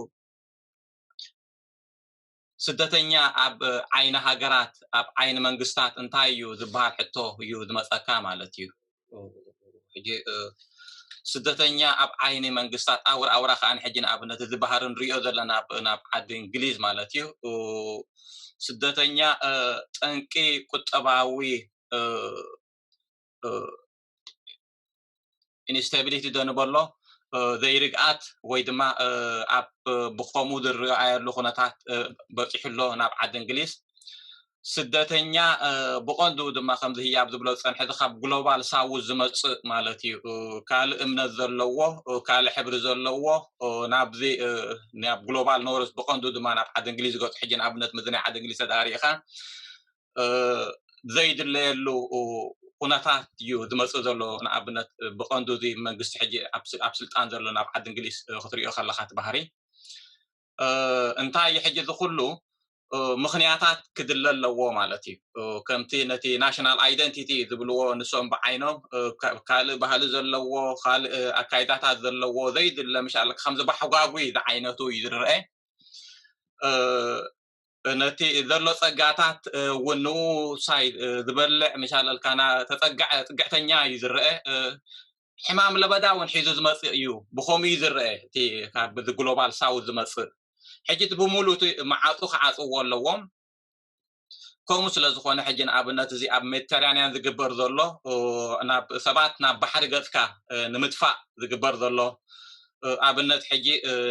ስደተኛ ኣብ ዓይኒ ሃገራት ኣብ ዓይኒ መንግስታት እንታይ እዩ ዝበሃል ሕቶ እዩ ዝመፀካ ማለት እዩ። ሕጂ ስደተኛ ኣብ ዓይኒ መንግስታት ኣውር ኣውራ ከዓ ሕጂ ንኣብነት እዚ ባህሪ ንሪኦ ዘለና ናብ ዓዲ እንግሊዝ ማለት እዩ። ስደተኛ ጠንቂ ቁጠባዊ ኢንስታቢሊቲ ዶ ንበሎ ዘይርግኣት ወይ ድማ ኣብ ብኸምኡ ዝረኣየሉ ኩነታት በፂሑ ኣሎ ናብ ዓዲ እንግሊዝ። ስደተኛ ብቐንዱ ድማ ከምዚ ህያብ ዝብሎ ዝፀንሐ ካብ ግሎባል ሳውዝ ዝመፅእ ማለት እዩ። ካልእ እምነት ዘለዎ፣ ካልእ ሕብሪ ዘለዎ ናብዚ ናብ ግሎባል ኖርዝ ብቐንዱ ድማ ናብ ዓዲ እንግሊዝ ዝገፁ ሕጂ ንኣብነት ምዚ ናይ ዓዲ እንግሊዝ ተዳሪእኻ ዘይድለየሉ ኩነታት እዩ ዝመፅእ ዘሎ። ንኣብነት ብቐንዱ እዚ መንግስቲ ሕጂ ኣብ ስልጣን ዘሎ ናብ ዓዲ እንግሊዝ ክትሪኦ ከለካ እቲ ባህሪ እንታይ ሕጂ እዚ ኩሉ ምኽንያታት ክድለ ኣለዎ ማለት እዩ። ከምቲ ነቲ ናሽናል ኣይደንቲቲ ዝብልዎ ንሶም ብዓይኖም ካልእ ባህሊ ዘለዎ፣ ካልእ ኣካይዳታት ዘለዎ ዘይድለ ምሻል ከምዚ ባሕጓጉ ዝዓይነቱ እዩ ዝረአ። ነቲ ዘሎ ፀጋታት እውን ንሳይ ዝበልዕ ምሻለልካና ተፀግዐ ፅግዕተኛ እዩ ዝረአ። ሕማም ለበዳ እውን ሒዙ ዝመፅእ እዩ። ብኸምኡ እዩ ዝረአ እቲ ካብ ግሎባል ሳውዝ ዝመፅእ። ሕጂ እቲ ብምሉእ እቲ መዓፁ ክዓፅዎ ኣለዎም። ከምኡ ስለ ዝኾነ ሕጂ ንኣብነት እዚ ኣብ ሜዲተራንያን ዝግበር ዘሎ ናብ ሰባት ናብ ባሕሪ ገፅካ ንምጥፋእ ዝግበር ዘሎ ኣብነት ሕጂ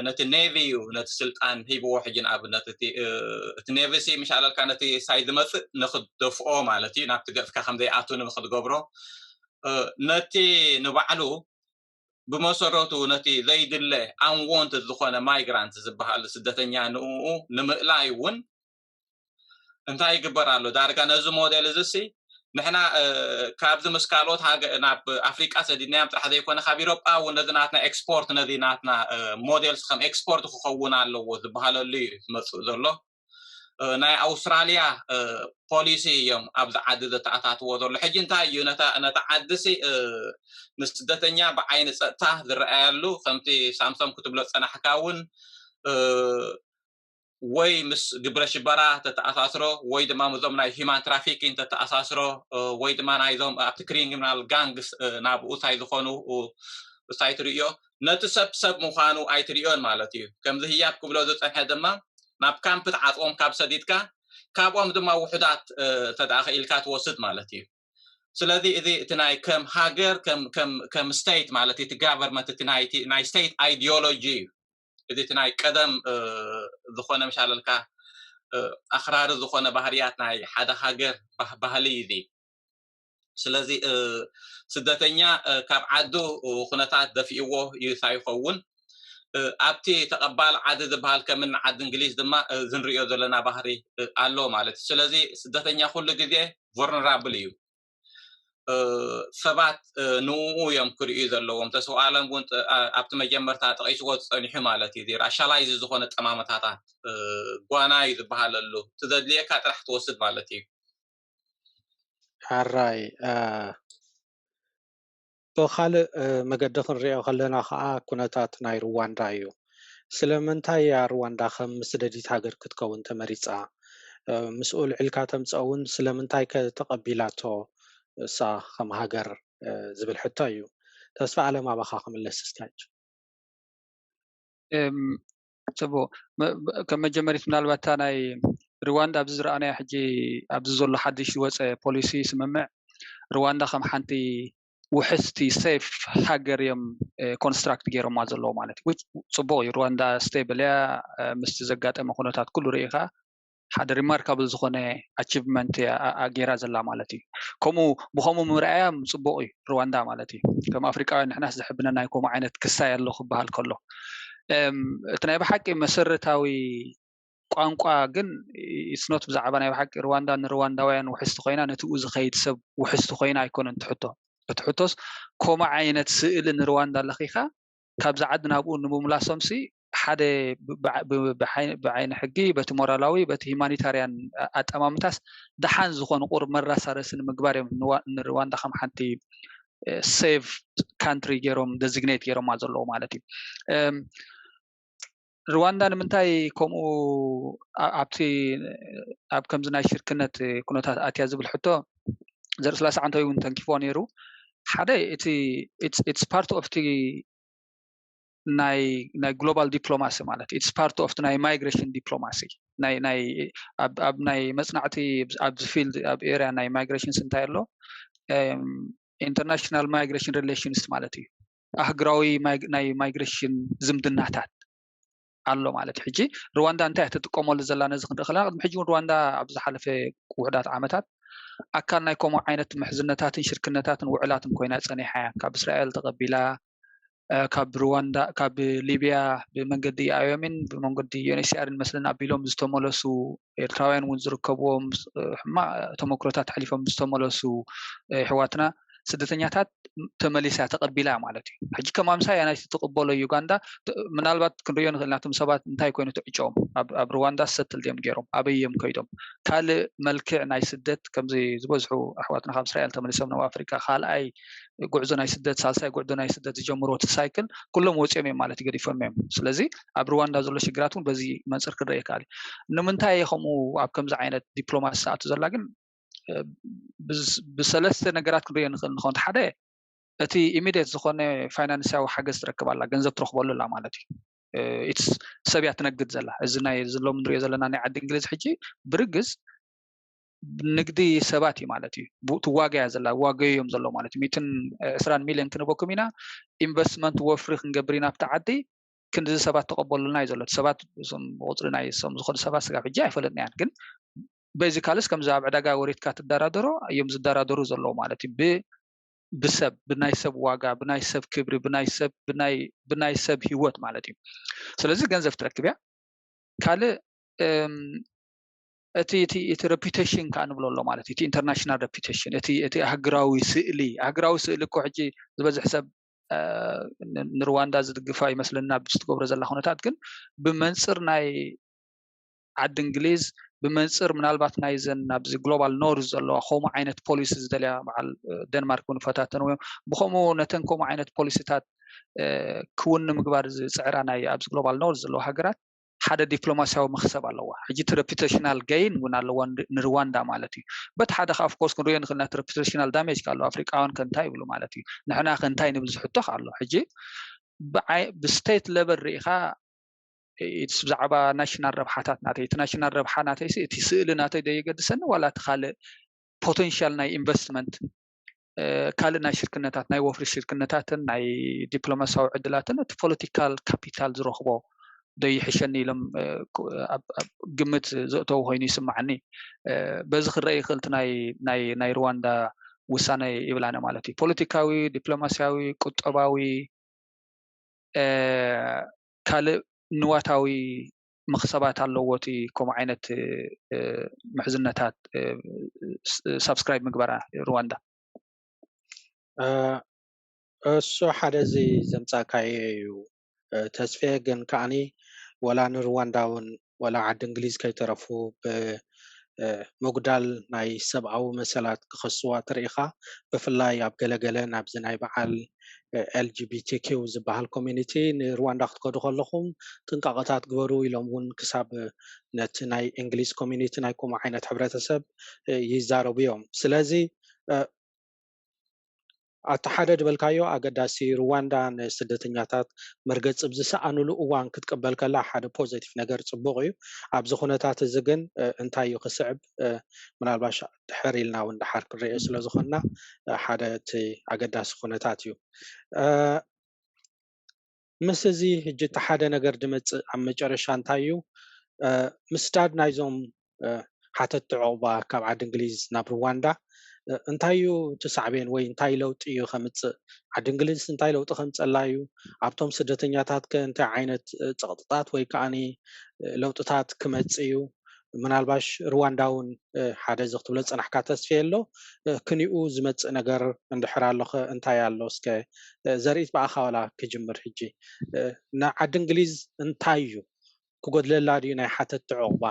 ነቲ ኔቪ እዩ ነቲ ስልጣን ሂብዎ። ሕጂ ንኣብነት እቲ ኔቪ ሲ ምሻለልካ ነቲ ሳይ ዝመፅእ ንክደፍኦ ማለት እዩ፣ ናብቲ ገፅካ ከምዘይኣቱ ንክትገብሮ። ነቲ ንባዕሉ ብመሰረቱ ነቲ ዘይድለ ኣንዎንትድ ዝኾነ ማይግራንት ዝበሃል ስደተኛ ንኡ ንምእላይ እውን እንታይ ይግበር ኣሎ? ዳርጋ ነዚ ሞዴል እዚ ሲ ንሕና ካብዚ ምስ ካልኦት ናብ ኣፍሪቃ ሰዲድናዮም ጥራሕ ዘይኮነ ካብ ኢሮጳ እውን ነዚ ናትና ኤክስፖርት ነዚ ናትና ሞዴል ከም ኤክስፖርት ክኸውን ኣለዎ ዝበሃለሉ እዩ ዝመፅእ ዘሎ። ናይ ኣውስትራሊያ ፖሊሲ እዮም ኣብዚ ዓዲ ዘተኣታትዎ ዘሎ። ሕጂ እንታይ እዩ ነታ ዓዲ ሲ ንስደተኛ ብዓይኒ ፀጥታ ዝረኣየሉ ከምቲ ሳምሶም ክትብሎ ዝፀናሕካ እውን ወይ ምስ ግብረ ሽበራ ተተኣሳስሮ ወይ ድማ ምዞም ናይ ሂማን ትራፊኪን ተተኣሳስሮ ወይ ድማ ናይዞም ኣብቲ ክሪሚናል ጋንግስ ናብኡ እንታይ ዝኾኑ እንታይ ትርእዮ ነቲ ሰብ ሰብ ምዃኑ ኣይትርእዮን ማለት እዩ። ከምዚ ህያብ ክብሎ ዝፀንሐ ድማ ናብ ካምፕ ትዓፅዎም ካብ ሰዲድካ ካብኦም ድማ ውሑዳት ተደኣ ክኢልካ ትወስድ ማለት እዩ። ስለዚ እዚ እቲ ናይ ከም ሃገር ከም ስቴት ማለት እቲ ጋቨርንመንት እቲ ናይ ስቴት ኣይዲዮሎጂ እዩ። እዚ እቲ ናይ ቀደም ዝኾነ ምሻለልካ ኣኽራሪ ዝኾነ ባህርያት ናይ ሓደ ሃገር ባህሊ እዩ። ስለዚ ስደተኛ ካብ ዓዱ ኩነታት ደፊእዎ እዩ እንታይ ይኸውን ኣብቲ ተቐባል ዓዲ ዝበሃል ከምኒ ዓዲ እንግሊዝ ድማ ዝንሪኦ ዘለና ባህሪ ኣሎ ማለት እዩ። ስለዚ ስደተኛ ኩሉ ግዜ ቨርነራብል እዩ። ሰባት ንኡ እዮም ክርእዩ ዘለዎም። ተስፋ ኣለም እውን ኣብቲ መጀመርታ ጠቂስዎ ዝፀኒሑ ማለት እዩ ራሻላይዝ ዝኾነ ጠማመታታት ጓና እዩ ዝበሃለሉ እቲ ዘድልየካ ጥራሕ ትወስድ ማለት እዩ። ሕራይ ብካልእ መገዲ ክንሪኦ ከለና ከዓ ኩነታት ናይ ሩዋንዳ እዩ። ስለምንታይ እያ ሩዋንዳ ከም መስደዲት ሃገር ክትከውን ተመሪፃ? ምስኡ ልዕልካ ተምፀ እውን ስለምንታይ ከ ተቐቢላቶ እሳ ከም ሃገር ዝብል ሕቶ እዩ። ተስፋ ኣለም ኣባኻ ክምለስ እስካች ጽቡቅ። ከም መጀመሪት ምናልባት እታ ናይ ሩዋንዳ ኣብዚ ዝረኣናዮ ሕጂ ኣብዚ ዘሎ ሓድሽ ዝወፀ ፖሊሲ ስምምዕ ሩዋንዳ ከም ሓንቲ ውሕስቲ ሴፍ ሃገር እዮም ኮንስትራክት ገይሮማ ዘለዉ ማለት እዩ። ጽቡቅ እዩ። ሩዋንዳ ስቴብል እያ። ምስቲ ዘጋጠመ ኩነታት ኩሉ ርኢኻ ሓደ ሪማርካብል ዝኾነ ኣቺቭመንት ገይራ ዘላ ማለት እዩ። ከምኡ ብከምኡ ምርኣያ ጽቡቅ እዩ ሩዋንዳ ማለት እዩ። ከም ኣፍሪቃውያን ንሕናስ ዘሕብነና እዩ ከምኡ ዓይነት ክሳይ ኣሎ ክበሃል ከሎ እቲ ናይ ብሓቂ መሰረታዊ ቋንቋ ግን ኢትስ ኖት ብዛዕባ ናይ ብሓቂ ሩዋንዳ ንሩዋንዳውያን ውሕስቲ ኮይና ነትኡ ዝኸይድ ሰብ ውሕስቲ ኮይና ኣይኮነን ትሕቶ። እቲ ሕቶስ ከምኡ ዓይነት ስእሊ ንሩዋንዳ ለኺኻ ካብዚ ዓዲ ናብኡ ንምምላሶምሲ ሓደ ብዓይኒ ሕጊ በቲ ሞራላዊ በቲ ሂማኒታርያን ኣጠማምታስ ደሓን ዝኾኑ ቁሩብ መራሳረሲ ንምግባር እዮም ንሩዋንዳ ከም ሓንቲ ሴፍ ካንትሪ ገይሮም ደዚግኔት ገይሮማ ዘለዉ ማለት እዩ። ሩዋንዳ ንምንታይ ከምኡ ኣብቲ ኣብ ከምዚ ናይ ሽርክነት ኩነታት ኣትያ ዝብል ሕቶ ዘርኢ ስላሳ ዓንተይ እውን ተንኪፎ ነይሩ። ሓደ እቲ it's part of እቲ ናይ ናይ ግሎባል ዲፕሎማሲ ማለት it's part of ናይ ማይግሬሽን ዲፕሎማሲ ናይ ናይ ኣብ ናይ መፅናዕቲ ኣብዚ ፊልድ ኣብ ኤሪያ ናይ ማይግሬሽንስ እንታይ ኣሎ ኢንተርናሽናል ማይግሬሽን ሪሌሽንስ ማለት እዩ። ኣህግራዊ ናይ ማይግሬሽን ዝምድናታት ኣሎ ማለት እዩ። ሕጂ ሩዋንዳ እንታይ ትጥቀመሉ ዘላ ነዚ ክንርኢ ከለና ቅድሚ ሕጂ እውን ሩዋንዳ ኣብ ዝሓለፈ ውሕዳት ዓመታት ኣካል ናይ ከምኡ ዓይነት ምሕዝነታትን ሽርክነታትን ውዕላትን ኮይና ፀኒሓ እያ። ካብ እስራኤል ተቐቢላ ካብ ሩዋንዳ ካብ ሊቢያ ብመንገዲ ኣዮሚን ብመንገዲ ዩኤንኤችሲኣርን መስለን ኣቢሎም ዝተመለሱ ኤርትራውያን እውን ዝርከብዎም ሕማቕ ተመክሮታት ኣሕሊፎም ዝተመለሱ ኣሕዋትና ስደተኛታት ተመሊሳ ተቐቢላ ማለት እዩ። ሕጂ ከም ኣምሳያ ናይቲ ትቕበሎ ዩጋንዳ ምናልባት ክንሪኦ ንኽእል ናቶም ሰባት እንታይ ኮይኑ ትዕጨዎም ኣብ ሩዋንዳ ሰትል ድዮም ገይሮም ኣበይ እዮም ከይዶም ካልእ መልክዕ ናይ ስደት ከምዚ ዝበዝሑ ኣሕዋትና ካብ እስራኤል ተመሊሶም ናብ ኣፍሪካ ካልኣይ ጉዕዞ ናይ ስደት ሳልሳይ ጉዕዞ ናይ ስደት ዝጀምርዎ እቲ ሳይክል ኩሎም ወፂኦም እዮም ማለት ገዲፎም እዮም። ስለዚ ኣብ ሩዋንዳ ዘሎ ሽግራት እውን በዚ መንፅር ክረአ ይከኣል። ንምንታይ ከምኡ ኣብ ከምዚ ዓይነት ዲፕሎማሲ ዝኣቱ ዘላ ግን ብሰለስተ ነገራት ክንሪኦ ንኽእል ንኸውን ሓደ እቲ ኢሚድየት ዝኾነ ፋይናንስያዊ ሓገዝ ትረክብ ኣላ ገንዘብ ትረክበሉ ኣላ ማለት እዩ። ሰብ እያ ትነግድ ዘላ። እዚ ናይ ሎም ንሪኦ ዘለና ናይ ዓዲ እንግሊዝ ሕጂ ብርግዝ ንግዲ ሰባት እዩ ማለት እዩ። ትዋገያ ዘላ ዋገዮም ዘሎ ማለት እዩ። ሚትን ዕስራን ሚሊዮን ክንበኩም ኢና ኢንቨስትመንት ወፍሪ ክንገብር ኢና ኣብቲ ዓዲ ክንድዚ ሰባት ተቐበሉልና እዩ ዘሎ። ሰባት ብቁፅሪ ናይ ሶም ዝኾኑ ሰባት ስጋብ ሕጂ ኣይፈለጥናያን ግን በዚካልስ ከምዚ ኣብ ዕዳጋ ወሪድካ ትደራደሮ እዮም ዝደራደሩ ዘለዉ ማለት እዩ። ብሰብ ብናይ ሰብ ዋጋ ብናይ ሰብ ክብሪ ብናይ ሰብ ብናይ ሰብ ህይወት ማለት እዩ። ስለዚ ገንዘብ ትረክብ እያ። ካልእ እቲ እቲ እቲ ሬፒቴሽን ከዓ ንብሎ ኣሎ ማለት እዩ። እቲ ኢንተርናሽናል ሬፒቴሽን እቲ እቲ ኣህግራዊ ስእሊ ኣህግራዊ ስእሊ እኮ ሕጂ ዝበዝሕ ሰብ ንሩዋንዳ ዝድግፋ ይመስለና ብዝትገብሮ ዘላ ኩነታት ግን ብመንፅር ናይ ዓዲ እንግሊዝ ብመንፅር ምናልባት ናይዘን ኣብዚ ግሎባል ኖርዝ ዘለዋ ከምኡ ዓይነት ፖሊሲ ዝደልያ በዓል ደንማርክ እውን ፈታተንዎ እዮም። ብከምኡ ነተን ከምኡ ዓይነት ፖሊሲታት ክውን ንምግባር ዝፅዕራ ናይ ኣብዚ ግሎባል ኖርዝ ዘለዋ ሃገራት ሓደ ዲፕሎማሲያዊ መክሰብ ኣለዋ። ሕጂ እቲ ሬፒቴሽናል ገይን እውን ኣለዋ ንሩዋንዳ ማለት እዩ። በቲ ሓደ ከዓ ኦፍኮርስ ክንሪኦ ንክእል ናቲ ሬፒቴሽናል ዳሜጅ ኣሎ ኣፍሪቃውያን ከ እንታይ ይብሉ ማለት እዩ። ንሕና ከ እንታይ ንብል ዝሕቶ ኣሎ። ሕጂ ብስቴት ለቨል ርኢኻ ብዛዕባ ናሽናል ረብሓታት ናተይ እቲ ናሽናል ረብሓ ናተይ እቲ ስእሊ ናተይ ዶ የገድሰኒ ዋላ እቲ ካልእ ፖቴንሻል ናይ ኢንቨስትመንት ካልእ ናይ ሽርክነታት ናይ ወፍሪ ሽርክነታትን ናይ ዲፕሎማሲያዊ ዕድላትን እቲ ፖለቲካል ካፒታል ዝረኽቦ ዶ ይሕሸኒ ኢሎም ግምት ዘእተው ኮይኑ ይስማዓኒ። በዚ ክረአ ይኽእል ናይ ሩዋንዳ ውሳነ ይብላነ ማለት እዩ። ፖለቲካዊ ዲፕሎማሲያዊ ቁጠባዊ ካልእ ንዋታዊ መኽሰባት ኣለዎ እቲ ከምኡ ዓይነት ምሕዝነታት ሳብስክራይብ ምግባራ ሩዋንዳ። እሱ ሓደ እዚ ዘምፃእካዮ እዩ ተስፌ። ግን ከዓኒ ወላ ንሩዋንዳ እውን ወላ ዓዲ እንግሊዝ ከይተረፉ ብምጉዳል ናይ ሰብኣዊ መሰላት ክኸስዋ ትርኢኻ። ብፍላይ ኣብ ገለገለ ናብዚ ናይ በዓል ኤልጂቢቲኪው ዝበሃል ኮሚኒቲ ንሩዋንዳ ክትከዱ ከለኹም ጥንቃቐታት ግበሩ ኢሎም እውን ክሳብ ነቲ ናይ እንግሊዝ ኮሚኒቲ ናይ ከምኡ ዓይነት ሕብረተሰብ ይዛረቡ እዮም። ስለዚ ኣቲ ሓደ ዝበልካዮ ኣገዳሲ ሩዋንዳ ንስደተኛታት መርገፂ ብዝሰኣኑሉ እዋን ክትቅበል ከላ ሓደ ፖዘቲቭ ነገር ፅቡቅ እዩ። ኣብዚ ኩነታት እዚ ግን እንታይ እዩ ክስዕብ ምናልባሽ ድሕር ኢልና እውን ድሓር ክንሪኦ ስለዝኮንና ሓደ እቲ ኣገዳሲ ኩነታት እዩ። ምስ እዚ ሕጂ እቲ ሓደ ነገር ድመፅእ ኣብ መጨረሻ እንታይ እዩ ምስዳድ ናይዞም ሓተቲ ዑቕባ ካብ ዓዲ እንግሊዝ ናብ ሩዋንዳ እንታይ እዩ እቲ ሳዕቤን ወይ እንታይ ለውጢ እዩ ከምፅእ? ዓዲ እንግሊዝ እንታይ ለውጢ ከምፀላ እዩ? ኣብቶም ስደተኛታት ከ እንታይ ዓይነት ፀቕጥታት ወይ ከዓኒ ለውጥታት ክመፅእ እዩ? ምናልባሽ ሩዋንዳ እውን ሓደ እዚ ክትብሎ ዝፀናሕካ ተስፍየ ኣሎ። ክንኡ ዝመፅእ ነገር እንድሕር ኣሎ ከ እንታይ ኣሎ? እስከ ዘርኢት ብኣኻ ዋላ ክጅምር ሕጂ ንዓዲ እንግሊዝ እንታይ እዩ ክጎድለላ ድዩ ናይ ሓተቲ ዑቕባ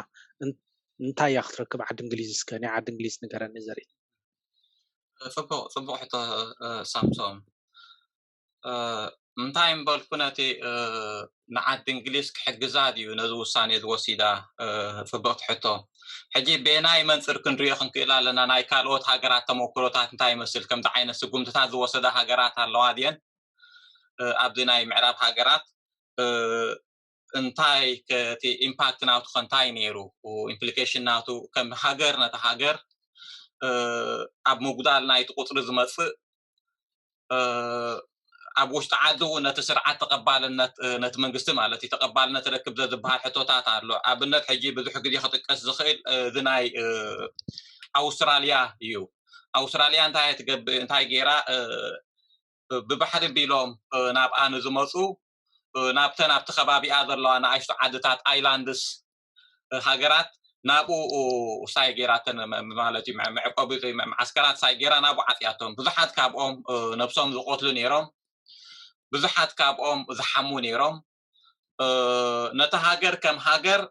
እንታይ እያ ክትረክብ ዓዲ እንግሊዝ? እስከ ናይ ዓዲ እንግሊዝ ንገረኒ ዘርኢ። ፅቡቅ ፅቡቅ ሕቶ ሳምሶም። እንታይ ምበልኩ፣ ነቲ ንዓዲ እንግሊዝ ክሕግዛ ድዩ ነዚ ውሳኔ ዝወሲዳ? ጽብቕቲ ሕቶ። ሕጂ ቤናይ መንፅር ክንሪኦ ክንክእል ኣለና። ናይ ካልኦት ሃገራት ተመክሮታት እንታይ ይመስል? ከምዚ ዓይነት ስጉምትታት ዝወሰዳ ሃገራት ኣለዋ ድየን? ኣብዚ ናይ ምዕራብ ሃገራት እንታይ እቲ ኢምፓክት ናቱ ከ እንታይ ነይሩ? ኢምፕሊኬሽን ናቱ ከም ሃገር፣ ነቲ ሃገር ኣብ ምጉዳል ናይቲ ቁፅሪ ዝመፅእ ኣብ ውሽጢ ዓዲ እውን ነቲ ስርዓት ተቐባልነት፣ ነቲ መንግስቲ ማለት እዩ፣ ተቐባልነት ረክብ ዘዝበሃል ሕቶታት ኣሎ። ኣብነት ሕጂ ብዙሕ ግዜ ክጥቀስ ዝኽእል እዚ ናይ ኣውስትራልያ እዩ። ኣውስትራልያ እንታይ ትገብእ፣ እንታይ ገይራ? ብባሕሪ ቢሎም ናብኣ ንዝመፁ፣ ናብተን ኣብቲ ከባቢኣ ዘለዋ ንኣሽቱ ዓድታት፣ ኣይላንድስ፣ ሃገራት ናብኡ ሳይ ገይራተን ማለት እዩ። መዕቆቢ ማዓስከራት ሳይ ገይራ ናብኡ ዓፅያቶም። ብዙሓት ካብኦም ነብሶም ዝቆትሉ ነይሮም። ብዙሓት ካብኦም ዝሓሙ ነይሮም። ነታ ሃገር ከም ሃገር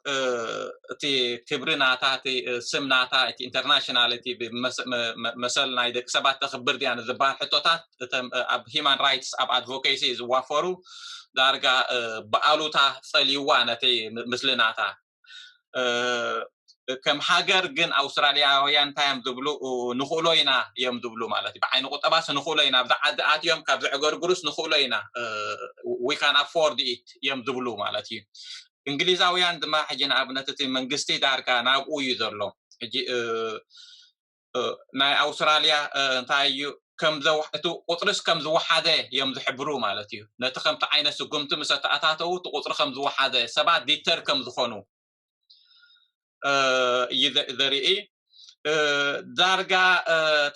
እቲ ክብሪ ናታ፣ እቲ ስም ናታ፣ እቲ ኢንተርናሽናል፣ እቲ መሰል ናይ ደቂ ሰባት ተኽብር ድያ ንዝበሃል ሕቶታት፣ እቶም ኣብ ሂማን ራይትስ፣ ኣብ ኣድቮኬሲ ዝዋፈሩ ዳርጋ ብኣሉታ ጸልይዋ ነቲ ምስሊ ናታ። ከም ሃገር ግን ኣውስትራልያውያን እንታይ እዮም ዝብሉ? ንኽእሎ ኢና እዮም ዝብሉ ማለት እዩ። ብዓይኒ ቁጠባስ ንኽእሎ ኢና፣ ኣብዚ ዓዲ ኣትዮም ካብ ዘዕገርግሩስ ንኽእሎ ኢና፣ we can afford it እዮም ዝብሉ ማለት እዩ። እንግሊዛውያን ድማ ሕጂ ንኣብነት እቲ መንግስቲ ዳርጋ ናብኡ እዩ ዘሎ። ሕጂ ናይ ኣውስትራልያ እንታይ እዩ፣ እቲ ቁፅሪስ ከም ዝወሓደ እዮም ዝሕብሩ ማለት እዩ። ነቲ ከምቲ ዓይነት ስጉምቲ ምስ ኣተኣታተው እቲ ቁፅሪ ከም ዝወሓደ፣ ሰባት ዲተር ከም ዝኾኑ እዩ ዘርኢ። ዳርጋ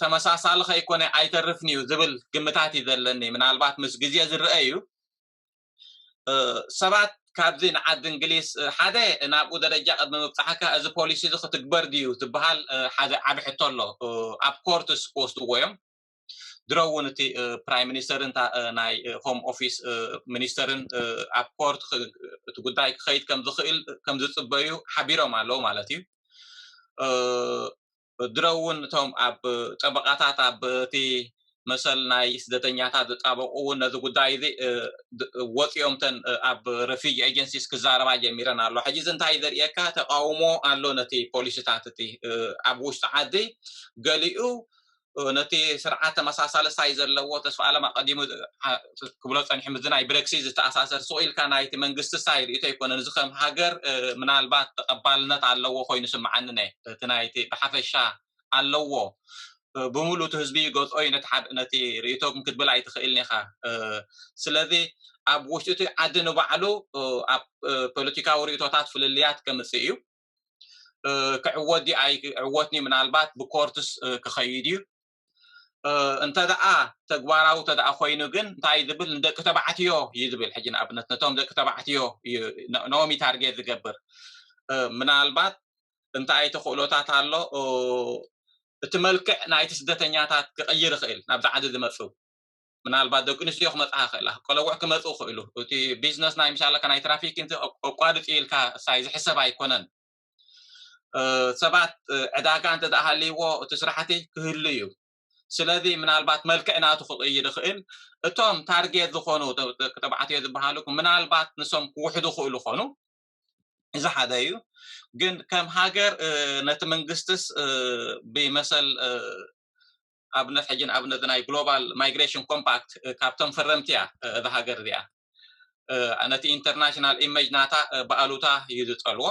ተመሳሳሊ ከይኮነ ኣይተርፍን እዩ ዝብል ግምታት እዩ ዘለኒ። ምናልባት ምስ ግዜ ዝረአ እዩ። ሰባት ካብዚ ንዓዲ እንግሊዝ፣ ሓደ ናብኡ ደረጃ ቅድሚ ምብፃሕካ እዚ ፖሊሲ እዚ ክትግበር ድዩ ዝበሃል ሓደ ዓቢ ሕቶ ኣሎ። ኣብ ኮርትስ ክወስድዎ እዮም። ድሮ እውን እቲ ፕራይም ሚኒስተርን ናይ ሆም ኦፊስ ሚኒስተርን ኣብ ኮርት እቲ ጉዳይ ክኸይድ ከም ዝኽእል ከም ዝፅበዩ ሓቢሮም ኣለዉ ማለት እዩ። ድሮ እውን እቶም ኣብ ጠበቃታት ኣብ እቲ መሰል ናይ ስደተኛታት ዝጣበቁ እውን ነዚ ጉዳይ እዚ ወፂኦም ተን ኣብ ሬፊጂ ኤጀንሲስ ክዛረባ ጀሚረን ኣሎ። ሕጂ እዚ እንታይ ዘርእየካ? ተቃውሞ ኣሎ ነቲ ፖሊሲታት እቲ ኣብ ውሽጢ ዓዲ። ገሊኡ ነቲ ስርዓት ተመሳሳሊ ሳይ ዘለዎ፣ ተስፋ ኣለም ኣቀዲሙ ክብሎ ፀኒሑ፣ ምዚ ናይ ብሬክሲት ዝተኣሳሰር፣ ስቕ ኢልካ ናይቲ መንግስቲ ሳይ ርእቶ ኣይኮነን። እዚ ከም ሃገር ምናልባት ተቐባልነት ኣለዎ ኮይኑ ስምዓኒ ነ እቲ ናይቲ ብሓፈሻ ኣለዎ። ብምሉእ እቲ ህዝቢ ገዝኦ እዩ ነቲ ርእይቶኩም ክትብል ኣይትኽእልን ኢኻ። ስለዚ ኣብ ውሽጢ እቲ ዓዲ ንባዕሉ ኣብ ፖለቲካዊ ርእይቶታት ፍልልያት ከምፅእ እዩ። ክዕወት ድዩ ኣይዕወትን እዩ፣ ምናልባት ብኮርትስ ክኸይድ እዩ። እንተ ደኣ ተግባራዊ እንተ ደኣ ኮይኑ ግን እንታይ ዝብል? ንደቂ ተባዕትዮ እዩ ዝብል። ሕጂ ንኣብነት ነቶም ደቂ ተባዕትዮ እዩ፣ ኖሚ ታርጌት ዝገብር። ምናልባት እንታይ ተኽእሎታት ኣሎ? እቲ መልክዕ ናይቲ ስደተኛታት ክቕይር ይኽእል። ናብዚ ዓዲ ዝመፁ ምናልባት ደቂ ኣንስትዮ ክመፅኣ ይኽእላ፣ ቆለውዕ ክመፁ ይኽእሉ። እቲ ቢዝነስ ናይ ምሻለካ ናይ ትራፊክ ኣቋርፂ ኢልካ ሳይ ዝሕሰብ ኣይኮነን። ሰባት ዕዳጋ እንተ ደኣ ሃልይዎ እቲ ስራሕቲ ክህሉ እዩ። ስለዚ ምናልባት መልክዕ ናቱ ክቕይር ይኽእል። እቶም ታርጌት ዝኾኑ ደቂ ተባዕትዮ ዝበሃሉ ምናልባት ንሶም ክውሕዱ ክእሉ ኾኑ። እዚ ሓደ እዩ። ግን ከም ሃገር ነቲ መንግስትስ ብመሰል ኣብነት ሕጂ ንኣብነት ናይ ግሎባል ማይግሬሽን ኮምፓክት ካብቶም ፈረምቲ እያ እዛ ሃገር እዚኣ። ነቲ ኢንተርናሽናል ኢሜጅ ናታ ብኣሉታ እዩ ዝፀልዎ።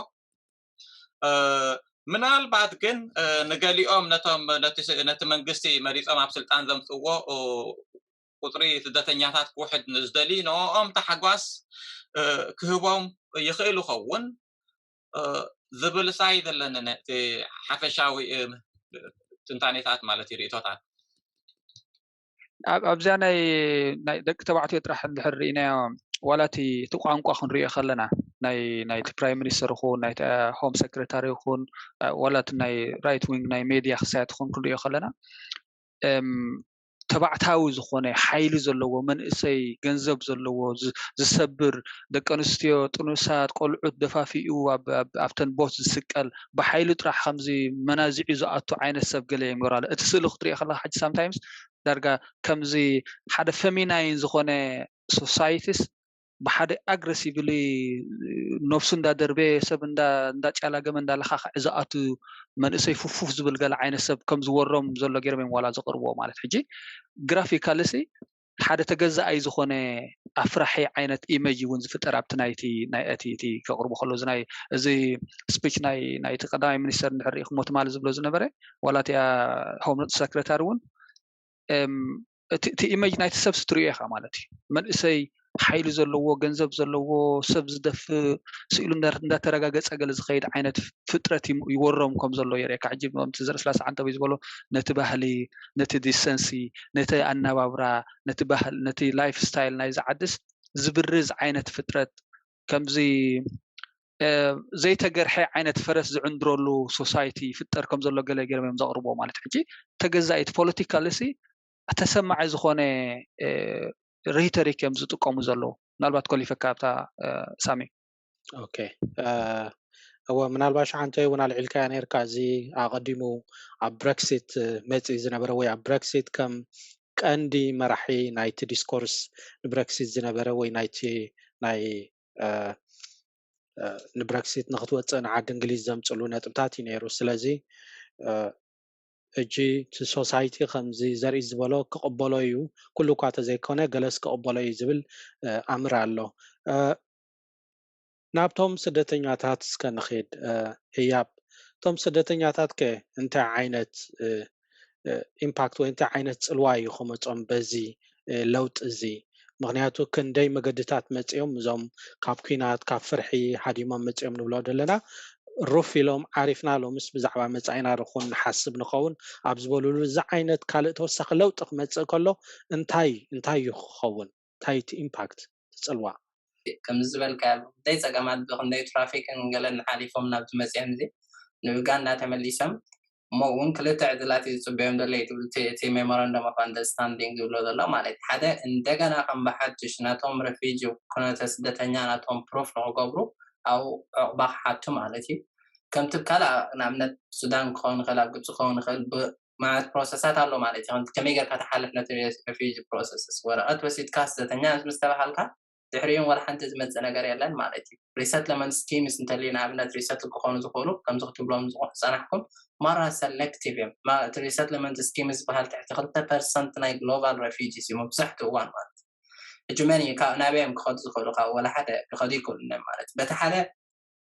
ምናልባት ግን ንገሊኦም ነቶም ነቲ መንግስቲ መሪፆም ኣብ ስልጣን ዘምፅዎ ቁፅሪ ስደተኛታት ክውሕድ ንዝደሊ ንኦም ታሓጓስ ክህቦም ይኽእል ይኸውን ዝብል ሳይ ዘለኒ እቲ ሓፈሻዊ ትንታኔታት ማለት እዩ፣ ርእቶታት። ኣብዚኣ ናይ ደቂ ተባዕትዮ ጥራሕ እንድሕር ርኢናዮ፣ ዋላ እቲ ቋንቋ ክንሪኦ ከለና ናይ ናይቲ ፕራይም ሚኒስተር ይኹን ናይ ሆም ሰክሬታሪ ይኹን ዋላ እቲ ናይ ራይት ዊንግ ናይ ሜድያ ክሳያት ይኹን ክንሪኦ ከለና ተባዕታዊ ዝኾነ ሓይሊ ዘለዎ መንእሰይ ገንዘብ ዘለዎ ዝሰብር ደቂ ኣንስትዮ ጥኑሳት ቆልዑት ደፋፊኡ ኣብተን ቦት ዝስቀል ብሓይሊ ጥራሕ ከምዚ መናዚዑ ዝኣቱ ዓይነት ሰብ ገለ እዮም ይብሉ ኣሎ። እቲ ስእሊ ክትሪኦ ከለካ ሕጂ ሳምታይምስ ዳርጋ ከምዚ ሓደ ፌሚናይን ዝኾነ societies ብሓደ aggressively ነብሱ እንዳደርበየ ሰብ እንዳጫላገመ እንዳለኻኸዐ ዝኣቱ መንእሰይ ፉፉፍ ዝብል ገለ ዓይነት ሰብ ከም ዝወሮም ዘሎ ገይሮም እዮም ዋላ ዘቕርብዎ። ማለት ሕጂ ግራፊካሊ ሲ ሓደ ተገዛኣይ ዝኾነ ኣፍራሒ ዓይነት ኢመጅ እውን ዝፍጠር ኣብቲ ናይቲ ናይ እቲ እቲ ከቕርቡ ከሎ እዚ ናይ እዚ ስፒች ናይ ናይቲ ቀዳማይ ሚኒስተር እንድሕር ርኢኹሞ ትማሊ ዝብሎ ዝነበረ ዋላ እቲኣ ሆም ሰክረታሪ እውን እቲ ኢመጅ ናይቲ ሰብ ስትሪኦ ኢኻ ማለት እዩ። መንእሰይ ሓይሊ ዘለዎ ገንዘብ ዘለዎ ሰብ ዝደፍእ ስኢሉ እንዳተረጋገፀ ገለ ዝኸይድ ዓይነት ፍጥረት ይወሮም ከም ዘሎ የርእየካ። ሕጂ ዘርኢ ስላሳ ዓንተቦይ ዝበሎ ነቲ ባህሊ፣ ነቲ ዲሰንሲ፣ ነቲ ኣነባብራ፣ ነቲ ባህል፣ ነቲ ላይፍ ስታይል ናይዚ ዓድስ ዝብርዝ ዓይነት ፍጥረት ከምዚ ዘይተገርሐ ዓይነት ፈረስ ዝዕንድረሉ ሶሳይቲ ይፍጠር ከም ዘሎ ገለ ገይሮም እዮም ዘቕርብዎ። ማለት ሕጂ ተገዛኢት ፖለቲካል ሲ ተሰማዒ ዝኾነ ሪቶሪክ እዮም ዝጥቀሙ ዘለዉ። ምናልባት ኮሊፈካ ኣብታ ሳሚ። ኦኬ እወ፣ ምናልባሽ ሓንቲ እውን ኣልዒልካያ ነርካ። እዚ ኣቐዲሙ ኣብ ብረክሲት መፂ ዝነበረ ወይ ኣብ ብረክሲት ከም ቀንዲ መራሒ ናይቲ ዲስኮርስ ንብረክሲት ዝነበረ ወይ ናይቲ ናይ ንብረክሲት ንክትወፅእ ንዓዲ እንግሊዝ ዘምፅሉ ነጥብታት እዩ ነይሩ። ስለዚ ሕጂ እቲ ሶሳይቲ ከምዚ ዘርኢ ዝበሎ ክቕበሎ እዩ፣ ኩሉ እኳ ተዘይኮነ ገለስ ክቕበሎ እዩ ዝብል ኣምር ኣሎ። ናብቶም ስደተኛታት እስከ ንኽድ ህያብ። እቶም ስደተኛታት ከ እንታይ ዓይነት ኢምፓክት ወይ እንታይ ዓይነት ፅልዋ እዩ ከመፆም በዚ ለውጢ እዚ? ምክንያቱ ክንደይ መገድታት መፂኦም እዞም ካብ ኲናት ካብ ፍርሒ ሃዲሞም መፂኦም ንብሎ ዘለና ሩፍ ኢሎም ዓሪፍና ሎምስ ብዛዕባ መፃኢና ርኹን ንሓስብ ንኸውን ኣብ ዝበሉሉ እዚ ዓይነት ካልእ ተወሳኺ ለውጢ ክመፅእ ከሎ እንታይ እንታይ እዩ ክኸውን? እንታይ እቲ ኢምፓክት ትፅልዋ? ከምዚ ዝበልካዮ ብክንደይ ፀገማት ብክንደይ ትራፊክን ገለን ሓሊፎም ናብዚ መፅኦም እዚ ንኡጋንዳ ተመሊሶም እሞ እውን ክልተ ዕድላት እዩ ዝፅበዮም ዘሎ እዩ ትብል እቲ ሜሞራንደም ኦፍ ኣንደርስታንዲንግ ዝብሎ ዘሎ ማለት ሓደ እንደገና ከም ብሓድሽ ናቶም ረፊጂ ኩነተ ስደተኛ ናቶም ፕሩፍ ንክገብሩ ኣብኡ ዕቑባ ክሓቱ ማለት እዩ። ከምቲ ካልእ ንኣብነት ሱዳን ክኸውን ይኽእል ኣብ ግብፂ ክኸውን ይኽእል ማለት ፕሮሰሳት ኣሎ ማለት እዩ። ከመይ ጌርካ ትሓልፍ ነቲ ሬፊጂ ፕሮሰስስ ወረቐት ወሲድካ ስደተኛ ምስ ተባሃልካ ድሕሪኡ ወላ ሓንቲ ዝመፅእ ነገር የለን ማለት እዩ። ሪሰትለመንት ስኪምስ እንተልዩ ንኣብነት ሪሰትል ክኾኑ ዝኽእሉ ከምዚ ክትብሎም ዝፀናሕኩም ማራ ሰሌክቲቭ እዮም። እቲ ሪሰትለመንት ስኪምስ ዝበሃል ትሕቲ ክልተ ፐርሰንት ናይ ግሎባል ሬፊጂስ እዩ መብዛሕትኡ እዋን ማለት እዩ። ሕጂ መን እዩ ናበይ እዮም ክኸዱ ዝኽእሉ? ካብ ወላ ሓደ ክኸዱ ይክእሉ እዮም ማለት እዩ። በቲ ሓደ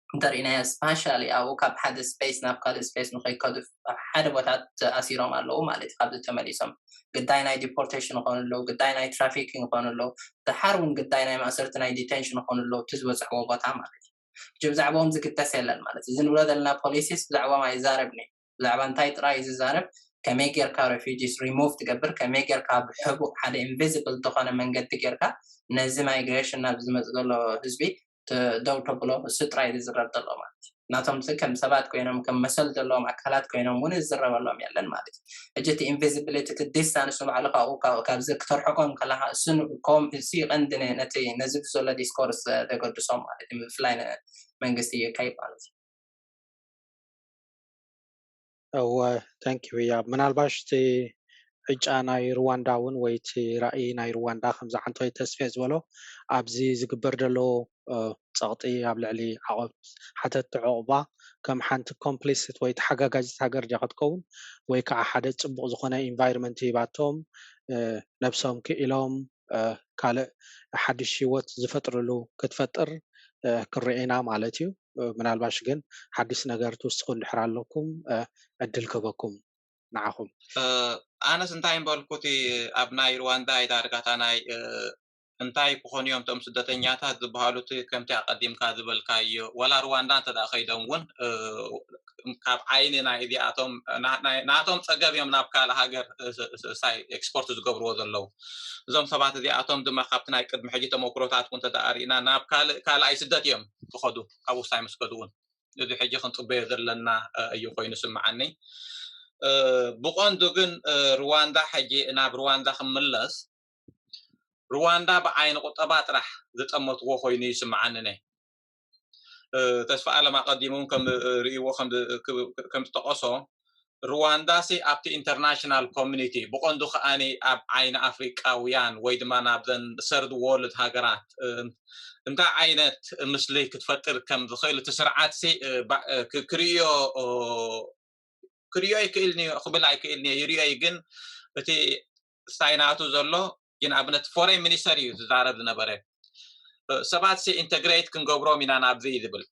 እንተሪእናዮ ስፓሻሊ ኣብኡ ካብ ሓደ ስፔስ ናብ ካልእ ስፔስ ንከይከዱ ኣብ ሓደ ቦታ ተኣሲሮም ኣለዉ ማለት እዩ። ካብዚ ተመሊሶም ግዳይ ናይ ዲፖርቴሽን ይኾኑ ኣለዉ፣ ግዳይ ናይ ትራፊኪንግ ይኾኑ ኣለዉ። ደሓር እውን ግዳይ ናይ ማእሰርቲ ናይ ዲቴንሽን ይኾኑ ኣለዉ እቲ ዝበፅሕዎ ቦታ ማለት እዩ። ሕጂ ብዛዕባኦም ዝግደስ የለን ማለት እዩ። እዚ ንብሎ ዘለና ፖሊሲስ ብዛዕባኦም ኣይዛረብን እዩ። ብዛዕባ እንታይ ጥራይ እዩ ዝዛረብ? ከመይ ጌርካ ሬፊጂስ ሪሙቭ ትገብር፣ ከመይ ጌርካ ብሕቡእ ሓደ ኢንቪዚብል ዝኾነ መንገዲ ጌርካ ነዚ ማይግሬሽን ናብ ዝመፅ ዘሎ ህዝቢ ደው ተብሎ እሱ ጥራይ ዝዝረብ ዘሎ ማለት እዩ። ናቶም ከም ሰባት ኮይኖም ከም መሰል ዘለዎም ኣካላት ኮይኖም እውን ዝዝረበሎም የለን ማለት እዩ። ሕጂ እቲ ኢንቪዚቢሊቲ እቲ ዲስታንስ ንባዕሉ ካብኡ ካብዚ ክተርሕቆም ከለካ እሱ ነዚ ዘሎ ዲስኮርስ ዘገድሶም ማለት እዩ። ብፍላይ መንግስቲ ዩኬ ማለት እዩ። እወ፣ thank you ህያብ። ምናልባሽ እቲ ዕጫ ናይ ሩዋንዳ እውን ወይ እቲ ራእይ ናይ ሩዋንዳ ከምዚ ዓንቶይ ተስፌ ዝበሎ ኣብዚ ዝግበር ዘሎ ጸቕጢ ኣብ ልዕሊ ዓቐብ ሓተቲ ዕቑባ ከም ሓንቲ ኮምፕሊሲት ወይ ተሓጋጋዚት ሃገር ድያ ክትከውን ወይ ከዓ ሓደ ጽቡቕ ዝኾነ ኢንቫይሮንመንት ሂባቶም ነብሶም ክኢሎም ካልእ ሓድሽ ህይወት ዝፈጥርሉ ክትፈጥር ክርኤና ማለት እዩ። ምናልባሽ ግን ሓድሽ ነገር ትውስኹ እንድሕር ኣለኩም ዕድል ክህበኩም ንዓኹም። ኣነስ እንታይ ምበልኩ እቲ ኣብ ናይ ሩዋንዳ ዳርጋታ ናይ እንታይ ክኾኑ እዮም እቶም ስደተኛታት ዝበሃሉ እቲ ከምቲ ኣቐዲምካ ዝበልካዮ ዋላ ሩዋንዳ እንተ ደኣ ከይዶም እውን ካብ ዓይኒ ናይ እዚኣቶም ናቶም ጸገብ እዮም ናብ ካልእ ሃገር ሳይ ኤክስፖርት ዝገብርዎ ዘለዉ። እዞም ሰባት እዚኣቶም ድማ ካብቲ ናይ ቅድሚ ሕጂ ተመክሮታት እውን እንተ ደኣ ርኢና ናብ ካልእ ካልኣይ ስደት እዮም ዝኸዱ ካብ ውሳይ ምስ ከዱ እውን። እዚ ሕጂ ክንጽበዮ ዘለና እዩ ኮይኑ ስምዓኒ። ብቐንዱ ግን ሩዋንዳ ሕጂ ናብ ሩዋንዳ ክምለስ ሩዋንዳ ብዓይኒ ቁጠባ ጥራሕ ዝጠመትዎ ኮይኑ ይስምዓኒ። ተስፋ ኣለም ኣቐዲሙ እውን ከም ርእይዎ ከም ዝጠቐሶ ሩዋንዳ ሲ ኣብቲ ኢንተርናሽናል ኮሚኒቲ ብቐንዱ ከኣኒ ኣብ ዓይኒ ኣፍሪቃውያን ወይ ድማ ናብዘን ሰርድ ወርልድ ሃገራት እንታይ ዓይነት ምስሊ ክትፈጥር ከም ዝኽእል እቲ ስርዓት ሲ ክርእዮ ክርእዮ ይክእል ክብል ኣይክእል ይርእዮ እዩ። ግን እቲ ስታይናቱ ዘሎ ግን ኣብነት ፎሬን ሚኒስተር እዩ ዝዛረብ ዝነበረ። ሰባት ሲ ኢንተግሬት ክንገብሮም ኢና ናብዚ ዝብል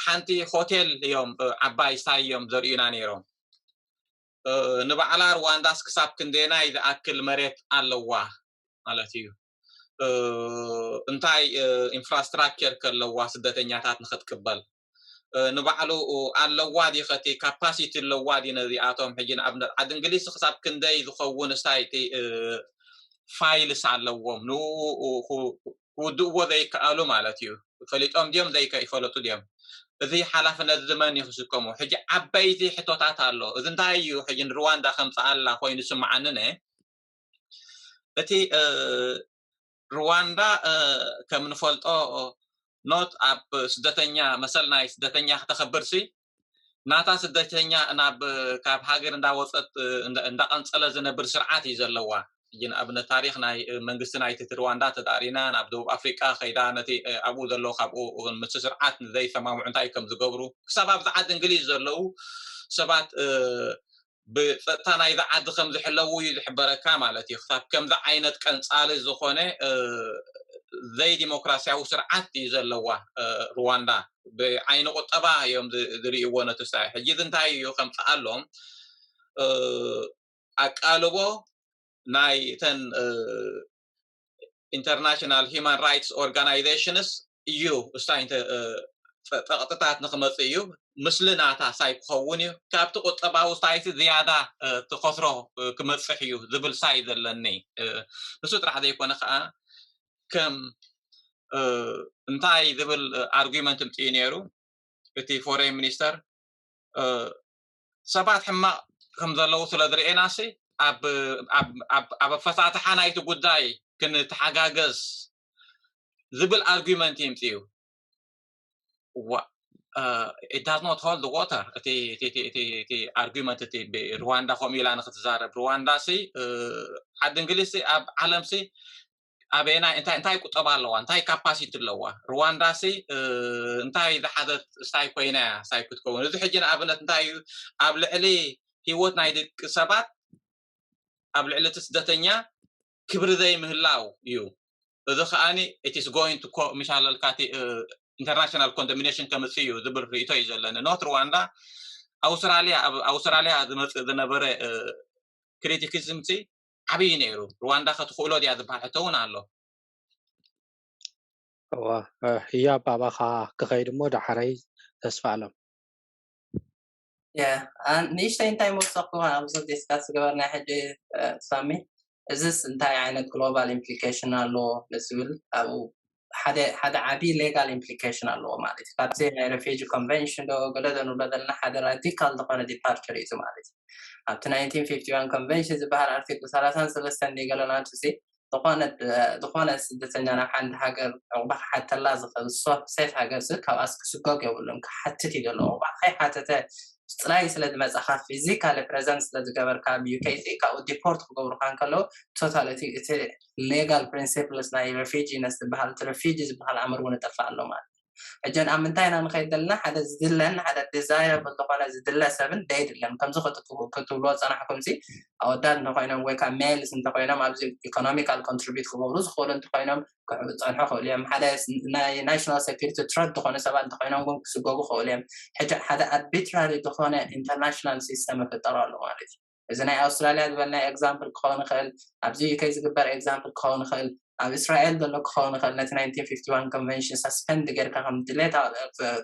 ሓንቲ ሆቴል እዮም ዓባይ ስታይ እዮም ዘርእዩና ነይሮም። ንባዕላ ሩዋንዳስ ክሳብ ክንደናይ ዝኣክል መሬት ኣለዋ ማለት እዩ። እንታይ ኢንፍራስትራክቸር ከለዋ ስደተኛታት ንክትቅበል ንባዕሉ ኣለዋ ዲ ከቲ ካፓሲቲ ኣለዋ ዲ ነዚኣቶም ሕጂ ንኣብነት ዓዲ እንግሊዝ ክሳብ ክንደይ ዝኸውን ስታይ ፋይልስ ኣለዎም ንኡ ክውድእዎ ዘይከኣሉ ማለት እዩ። ፈሊጦም ድዮም ዘይከይፈለጡ ድዮም? እዚ ሓላፍነት ዝመን ይክስከሙ? ሕጂ ዓበይቲ ሕቶታት ኣሎ። እዚ እንታይ እዩ ሕጂ ንሩዋንዳ ከምፅኣላ ኮይኑ ስምዓንነ እቲ ሩዋንዳ ከም ንፈልጦ ኖት ኣብ ስደተኛ መሰል ናይ ስደተኛ ክተኸብርሲ ናታ ስደተኛ ናብ ካብ ሃገር እንዳወፀት እንዳቀንፀለ ዝነብር ስርዓት እዩ ዘለዋ። ንኣብነት ታሪክ ናይ መንግስቲ ናይ ትቲ ሩዋንዳ ተዳሪና ናብ ደቡብ ኣፍሪቃ ከይዳ ነቲ ኣብኡ ዘለዉ ካብኡ ምስ ስርዓት ዘይሰማምዑ እንታይ ከም ዝገብሩ ክሳብ ኣብዚ ዓዲ እንግሊዝ ዘለዉ ሰባት ብፀጥታ ናይዚ ዓዲ ከም ዝሕለዉ እዩ ዝሕበረካ ማለት እዩ። ክሳብ ከምዚ ዓይነት ቀንፃሊ ዝኾነ ዘይዲሞክራሲያዊ ስርዓት እዩ ዘለዋ ሩዋንዳ። ብዓይኒ ቁጠባ እዮም ዝርእይዎ ነቲ ስታይ። ሕጂ እዚ እንታይ እዩ ከምፅኣሎም ኣቃልቦ ናይ እተን ኢንተርናሽናል ሂማን ራይትስ ኦርጋናይዜሽንስ እዩ ስታይ ጠቕጥታት ንክመፅእ እዩ። ምስሊ ናታ ሳይ ክኸውን እዩ። ካብቲ ቁጠባዊ ሳይቲ ዝያዳ ትኸስሮ ክመፅሕ እዩ ዝብል ሳይ ዘለኒ። ንሱ ጥራሕ ዘይኮነ ከዓ ከም እንታይ ዝብል ኣርጊመንት ምፅኡ ነይሩ እቲ ፎሬን ሚኒስተር ሰባት ሕማቕ ከም ዘለዉ ስለ ዝርኤና ሲ ኣብ ኣፈሳትሓ ናይቲ ጉዳይ ክንተሓጋገዝ ዝብል ኣርጊመንት ይምፅኡ። It does not hold the water። እቲ ኣርጊመንት እቲ ሩዋንዳ ከምኡ ኢላ ንክትዛረብ ሩዋንዳ ሲ ዓዲ እንግሊዝ ኣብ ዓለም ሲ ኣበየና እንታይ እንታይ ቁጠባ ኣለዋ እንታይ ካፓሲቲ ኣለዋ? ሩዋንዳ ሲ እንታይ ዝሓዘት ስታይ ኮይና እያ ስታይ ክትከውን? እዚ ሕጂ ንኣብነት እንታይ እዩ ኣብ ልዕሊ ሂወት ናይ ደቂ ሰባት ኣብ ልዕሊ እቲ ስደተኛ ክብሪ ዘይምህላው እዩ። እዚ ከዓኒ it is going to ምሻለልካ ኢንተርናሽናል ኮንዶሚኔሽን ከምፅእ እዩ ዝብል ርእቶ እዩ ዘለኒ። ኖት ሩዋንዳ ኣውስትራሊያ ኣብ ኣውስትራሊያ ዝመፅእ ዝነበረ ክሪቲክዝም ሲ ዓብዪ ነይሩ። ሩዋንዳ ከትኽእሎ ድያ ዝበሃል ሕቶ እውን ኣሎ። እዋ ህያብ ኣባኻ ክኸይድ እሞ ዳሕረይ ተስፋ ኣለም። ንእሽተይ እንታይ መወሰኽኩ ኣብዚ ዲስካስ ዝገበርና ሕጂ ሳሚ እዚስ እንታይ ዓይነት ግሎባል ኢምፕሊኬሽን ኣለዎ ንዝብል ኣብኡ ሓደ ሓደ ዓብዪ ሌጋል ኢምፕሊኬሽን ኣለዎ ማለት እዩ። ካብዚ ናይ ሬፊጂ ኮንቨንሽን ዶ ገለ ዶ ንብሎ ዘለና ሓደ ራዲካል ዝኾነ ዲፓርቸር እዩ ማለት እዩ። ኣብቲ ናይንቲን ፊፍቲ ዋን ኮንቨንሽን ዝበሃል ኣርቲክል ሰላሳን ሰለስተን ገለ ናቱ ሲ ዝኾነ ዝኾነ ስደተኛ ናብ ሓንቲ ሃገር ዕቑባ ክሓተላ ዝኽእል ሶ- ሴፍ ሃገር ሲ ካብኣስ ክስጎግ የብሉን። ክሓትት እዩ ዘለዎ። ዕቑባ ከይሓተተ ጥራይ ስለ ዝመጻኻ ፊዚካሊ ፕሬዘንት ስለ ዝገበርካ ኣብ ዩኬ ሲ ካብኡ ዲፖርት ክገብሩካ እንከለዉ ቶታል እቲ እቲ ሌጋል ፕሪንሲፕልስ ናይ ሬፊጂ ነስ ዝበሃል እቲ ሬፊጂ ዝበሃል ኣምር እውን ይጠፍእ ኣሎ ማለት እዩ። ሕጂ ኣብ ምንታይ ኢና ንኸይድ ዘለና ሓደ ዝድለን ሓደ ዲዛይረብል ዝኾነ ዝድለ ሰብን ደይድለን ከምዚ ክትብልዎ ዝፀናሕኩም ሲ ኣወዳት እንተኮይኖም ወይ ካብ ሜልስ እንተኮይኖም ኣብዚ ኢኮኖሚካል ኮንትሪቢዩት ክገብሩ ዝኽእሉ እንተኮይኖም ክፀንሑ ክእሉ እዮም። ሓደ ናይ ናሽናል ሴኩሪቲ ትረት ዝኾነ ሰባት እንተኮይኖም ግን ክስጎጉ ክእሉ እዮም። ሕጂ ሓደ ኣርቢትራሪ ዝኾነ ኢንተርናሽናል ሲስተም ይፍጠሩ ኣሎ ማለት እዩ። እዚ ናይ ኣውስትራሊያ ዝበልናዮ ኤግዛምፕል ክኸውን ይኽእል፣ ኣብዚ ዩኬ ዝግበር ኤግዛምፕል ክኸውን ይኽእል፣ ኣብ እስራኤል ዘሎ ክኸውን ይኽእል። ነቲ ናይንቲን ፊፍቲ ዋን ኮንቨንሽን ሳስፐንድ ጌርካ ከም ድሌታ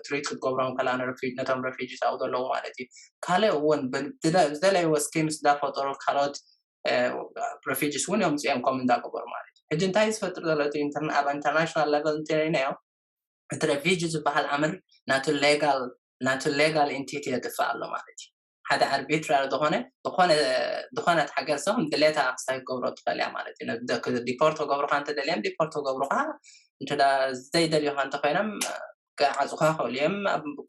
ትሪት ክትገብሮም ከላ ነቶም ረፊጂስ ኣብኡ ዘለዉ ማለት እዩ። ካልእ እውን ዝደለይዎ ስኪምስ እንዳፈጠሩ ካልኦት ረፊጂስ እውን እዮም ፅኦም ከም እንዳገበሩ ማለት እዩ። ሕጂ እንታይ ዝፈጥር ዘሎ ኣብ ኢንተርናሽናል ለቨል እንተናዮ እቲ ረፊጂ ዝበሃል ኣምር ናቱ ሌጋል ናቱ ሌጋል ኢንቲቲ የጥፍእ ኣሎ ማለት እዩ። ሓደ ኣርቢትራሪ ዝኾነ ዝኾነ ዝኾነት ሃገር ሰው ድሌታ ክስታይ ክገብሮ ትኽእል እያ ማለት እዩ። ዲፖርት ክገብሩካ እንተደልዮም ዲፖርት ክገብሩካ እንተ ዘይደልዩካ እንተኮይኖም ክዓፁኻ ይኽእሉ እዮም።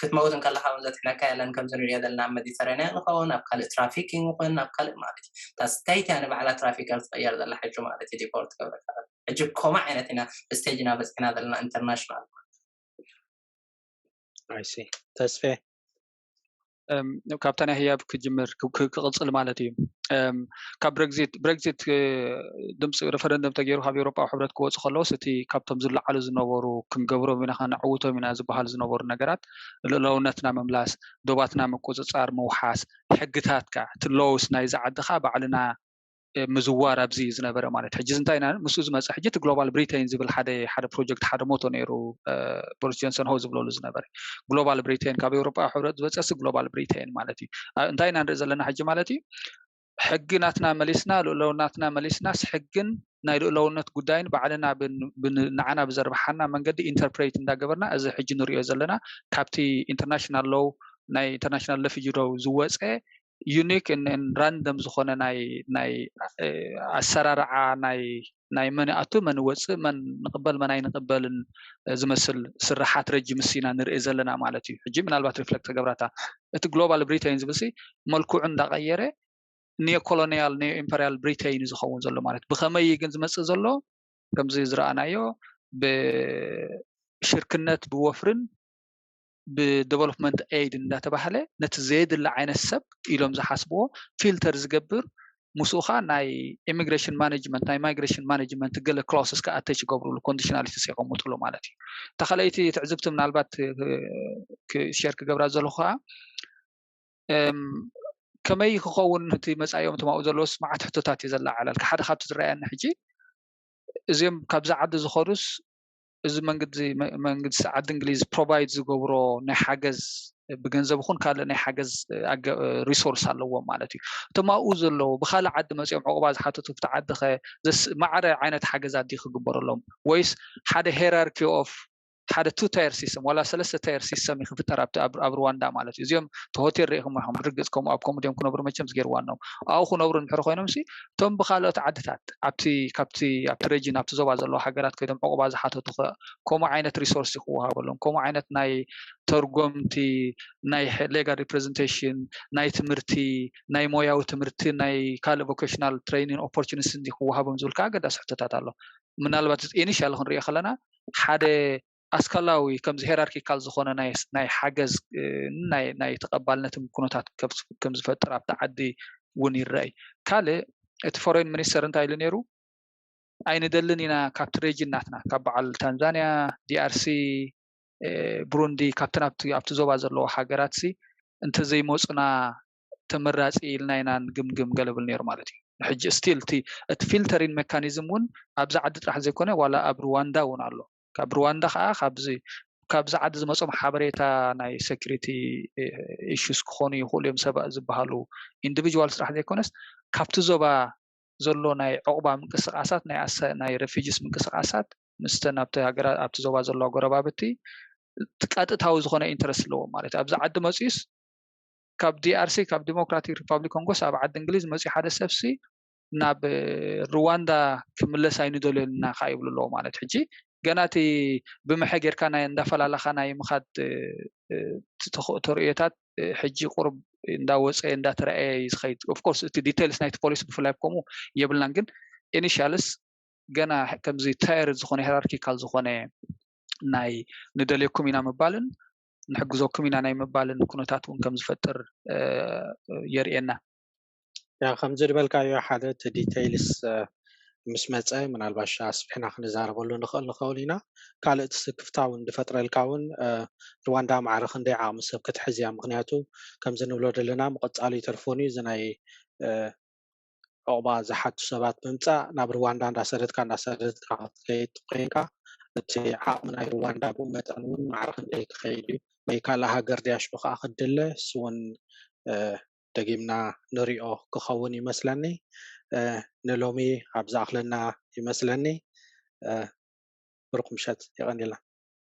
ክትመውት እንከለካ እውን ዘትሕነካ የለን። ከምዚ ንሪኦ ዘለና ኣብ ሜዲተራንያን ንኸውን ኣብ ካልእ ትራፊክ ይኹን ኣብ ካልእ ማለት እዩ። ታስታይት እያ ንባዕላ ትራፊክ ትቕየር ዘላ ሕጂ ማለት እዩ። ዲፖርት ገብረካ ሕጂ ኮማ ዓይነት ኢና ስቴጅ ኢና በፂሕና ዘለና ኢንተርናሽናል። ተስፌ፣ ካብታ ናይ ህያብ ክጅምር ክቕፅል ማለት እዩ። ካብ ብረግዚት ብረግዚት ድምፂ ሬፈረንደም ተገይሩ ካብ ኤውሮጳዊ ሕብረት ክወፁ ከለውስ እቲ ካብቶም ዝለዓሉ ዝነበሩ ክንገብሮም ኢና ከነዕውቶም ኢና ዝበሃሉ ዝነበሩ ነገራት፣ ልእለውነትና ምምላስ፣ ዶባትና ምቁፅፃር ምውሓስ፣ ሕግታት ከዓ እቲ ሎውስ ናይዚ ዓዲ ከዓ ባዕልና ምዝዋር ኣብዚ እዩ ዝነበረ ማለት። ሕጂ እንታይ ኢና ምስኡ ዝመፀ ሕጂ እቲ ግሎባል ብሪቴን ዝብል ሓደ ሓደ ፕሮጀክት ሓደ ሞቶ ነይሩ። ቦሪስ ጆንሰን ሆ ዝብለሉ ዝነበረ ግሎባል ብሪቴን ካብ ኤውሮጳዊ ሕብረት ዝወፀ ሲ ግሎባል ብሪቴን ማለት እዩ። እንታይ ኢና ንርኢ ዘለና ሕጂ ማለት እዩ? ሕጊ ናትና መሊስና ልእለውነትና መሊስናስ ሕግን ናይ ልእለውነት ጉዳይን ባዕልና ንዓና ብዘርብሓና መንገዲ ኢንተርፕሬት እንዳገበርና እዚ ሕጂ ንሪኦ ዘለና ካብቲ ኢንተርናሽናል ሎው ናይ ኢንተርናሽናል ለፊጅ ዶ ዝወፀ ዩኒክ ራንደም ዝኾነ ናይ ናይ ኣሰራርዓ ናይ ናይ መን ኣቱ መን ወፅእ መን ንቕበል መን ኣይንቕበልን ዝመስል ስራሓት ረጅምስ ኢና ንርኢ ዘለና ማለት እዩ። ሕጂ ምናልባት ሪፍለክት ተገብራታ እቲ ግሎባል ብሪቴን ዝብልሲ መልክዑ እንዳቐየረ ኒዮ ኮሎኒያል ኒዮ ኢምፐሪያል ብሪቴን እዩ ዝኸውን ዘሎ ማለት። ብኸመይ ግን ዝመፅእ ዘሎ ከምዚ ዝረኣናዮ ብሽርክነት ብወፍርን ብደቨሎፕመንት ኤይድ እንዳተባህለ ነቲ ዘየድሊ ዓይነት ሰብ ኢሎም ዝሓስብዎ ፊልተር ዝገብር ምስኡ ኸዓ ናይ ኢሚግሬሽን ማኔጅመንት ናይ ማይግሬሽን ማኔጅመንት ገለ ክላውስስ ከዓ ኣተች ይገብሩሉ ኮንዲሽናሊቲስ የቐምጡሉ ማለት እዩ። ተኸለይቲ ትዕዝብቲ ምናልባት ሸር ክገብራ ዘለኹ ከዓ ከመይ ክኸውን እቲ መፃኢኦም ትማኡ ዘለዎስ መዓት ሕቶታት እዩ ዘላዓላል ሓደ ካብቲ ዝረኣየኒ ሕጂ እዚኦም ካብዚ ዓዲ ዝኾኑስ እዚ መንግስቲ ዓዲ እንግሊዝ ፕሮቫይድ ዝገብሮ ናይ ሓገዝ ብገንዘብ ይኹን ካልእ ናይ ሓገዝ ሪሶርስ ኣለዎም ማለት እዩ። እቶም ኣብኡ ዘለዉ ብካልእ ዓዲ መፂኦም ዕቑባ ዝሓተቱ ብቲ ዓዲ ከ ማዕረ ዓይነት ሓገዝ ኣድዩ ክግበረሎም ወይስ ሓደ ሄራርኪ ኦፍ ሓደ ቱ ታየር ሲስተም ዋላ ሰለስተ ታየር ሲስተም ይክፍጠር ኣብ ሩዋንዳ ማለት እዩ። እዚኦም እቲ ሆቴል ርኢኹም ኢኹም ርግፅ ከምኡ ኣብ ከምኡ ድዮም ክነብሩ መቸም ዝገይርዋ ኣለዎም ኣብኡ ክነብሩ እንድሕር ኮይኖም ሲ እቶም ብካልኦት ዓድታት ኣብቲ ካብቲ ኣብቲ ረጂን ኣብቲ ዞባ ዘለዋ ሃገራት ኮይኖም ዕቑባ ዝሓተቱ ከምኡ ዓይነት ሪሶርስ ክወሃበሎም ከምኡ ዓይነት ናይ ተርጎምቲ ናይ ሌጋል ሪፕሬዘንቴሽን ናይ ትምህርቲ ናይ ሞያዊ ትምህርቲ ናይ ካልእ ቮኬሽናል ትሬኒንግ ኦፖርቹኒቲ ክወሃቦም ዝብል ከዓ ኣገዳሲ ሕቶታት ኣሎ። ምናልባት ኢኒሻል ክንሪኦ ከለና ሓደ ኣስካላዊ ከምዚ ሄራርኪካል ዝኾነ ናይ ሓገዝ ናይ ተቐባልነትን ኩነታት ከም ዝፈጥር ኣብቲ ዓዲ እውን ይረኣይ። ካልእ እቲ ፎሬን ሚኒስተር እንታይ ኢሉ ነይሩ? ኣይንደልን ኢና ካብቲ ሬጅን ናትና ካብ በዓል ታንዛንያ፣ ዲኣርሲ፣ ብሩንዲ ካብቲ ናብቲ ኣብቲ ዞባ ዘለዎ ሃገራት ሲ እንተዘይመፁና ተመራፂ ኢልና ኢና ንግምግም ገለብል ነይሩ ማለት እዩ። ሕጂ ስቲል እቲ ፊልተሪን ሜካኒዝም እውን ኣብዚ ዓዲ ጥራሕ ዘይኮነ ዋላ ኣብ ሩዋንዳ እውን ኣሎ። ካብ ሩዋንዳ ከዓ ካብዚ ካብዚ ዓዲ ዝመፆም ሓበሬታ ናይ ሴኩሪቲ ኢሹስ ክኾኑ ይኽእሉ እዮም ሰብእ ዝበሃሉ ኢንዲቪጁዋል ስራሕ ዘይኮነስ ካብቲ ዞባ ዘሎ ናይ ዕቑባ ምንቅስቃሳት ናይ ኣሰ ናይ ረፊጂስ ምንቅስቃሳት ምስተን ኣብቲ ሃገራት ኣብቲ ዞባ ዘለዋ ጎረባብቲ ቀጥታዊ ዝኾነ ኢንተረስት ኣለዎም ማለት እዩ። ኣብዚ ዓዲ መፅዩስ ካብ ዲኣርሲ ካብ ዲሞክራቲክ ሪፓብሊክ ኮንጎስ ኣብ ዓዲ እንግሊዝ መፅዩ ሓደ ሰብሲ ናብ ሩዋንዳ ክምለስ ኣይንደልዮን ኢና ከዓ ይብሉ ኣለዎ ማለት ሕጂ ገና እቲ ብምሐ ጌርካ ናይ እንዳፈላለኻ ናይ ምኻድ ተርእዮታት ሕጂ ቁሩብ እንዳወፀ እንዳተረኣየ እዩ ዝኸይድ። ኦፍኮርስ እቲ ዲቴልስ ናይቲ ፖሊሲ ብፍላይ ከምኡ የብልናን ግን ኢኒሻልስ ገና ከምዚ ታየር ዝኾነ ሄራርኪካል ዝኾነ ናይ ንደልየኩም ኢና ምባልን ንሕግዘኩም ኢና ናይ ምባልን ኩነታት እውን ከም ዝፈጥር የርእየና። ያ ከምዚ ዝበልካዮ ሓደ እቲ ዲቴይልስ ምስ መፀ ምናልባሽ ኣስፊሕና ክንዛረበሉ ንኽእል ንኸውን ኢና። ካልእ እቲ ስክፍታ እውን ዝፈጥረልካ እውን ሩዋንዳ ማዕረ ክንደይ ዓቕሚ ሰብ ክትሕዝ እያ? ምክንያቱ ከምዚ ንብሎ ዘለና ምቕፃሉ ይተርፎን እዩ እዚ ናይ ዕቑባ ዝሓቱ ሰባት ምምፃእ ናብ ሩዋንዳ እንዳሰደድካ እንዳሰደድካ ክትከይድ ኮይንካ እቲ ዓቕሚ ናይ ሩዋንዳ ብኡ መጠን እውን ማዕረ ክንደይ ክኸይድ እዩ ወይ ካልእ ሃገር ድያ ሽዑ ከዓ ክትድለ እሱ እውን ደጊምና ንሪኦ ክኸውን ይመስለኒ። ንሎሚ ኣብ ዝኣኽለና ይመስለኒ። ብሩኽ ምሸት የቐንየልና።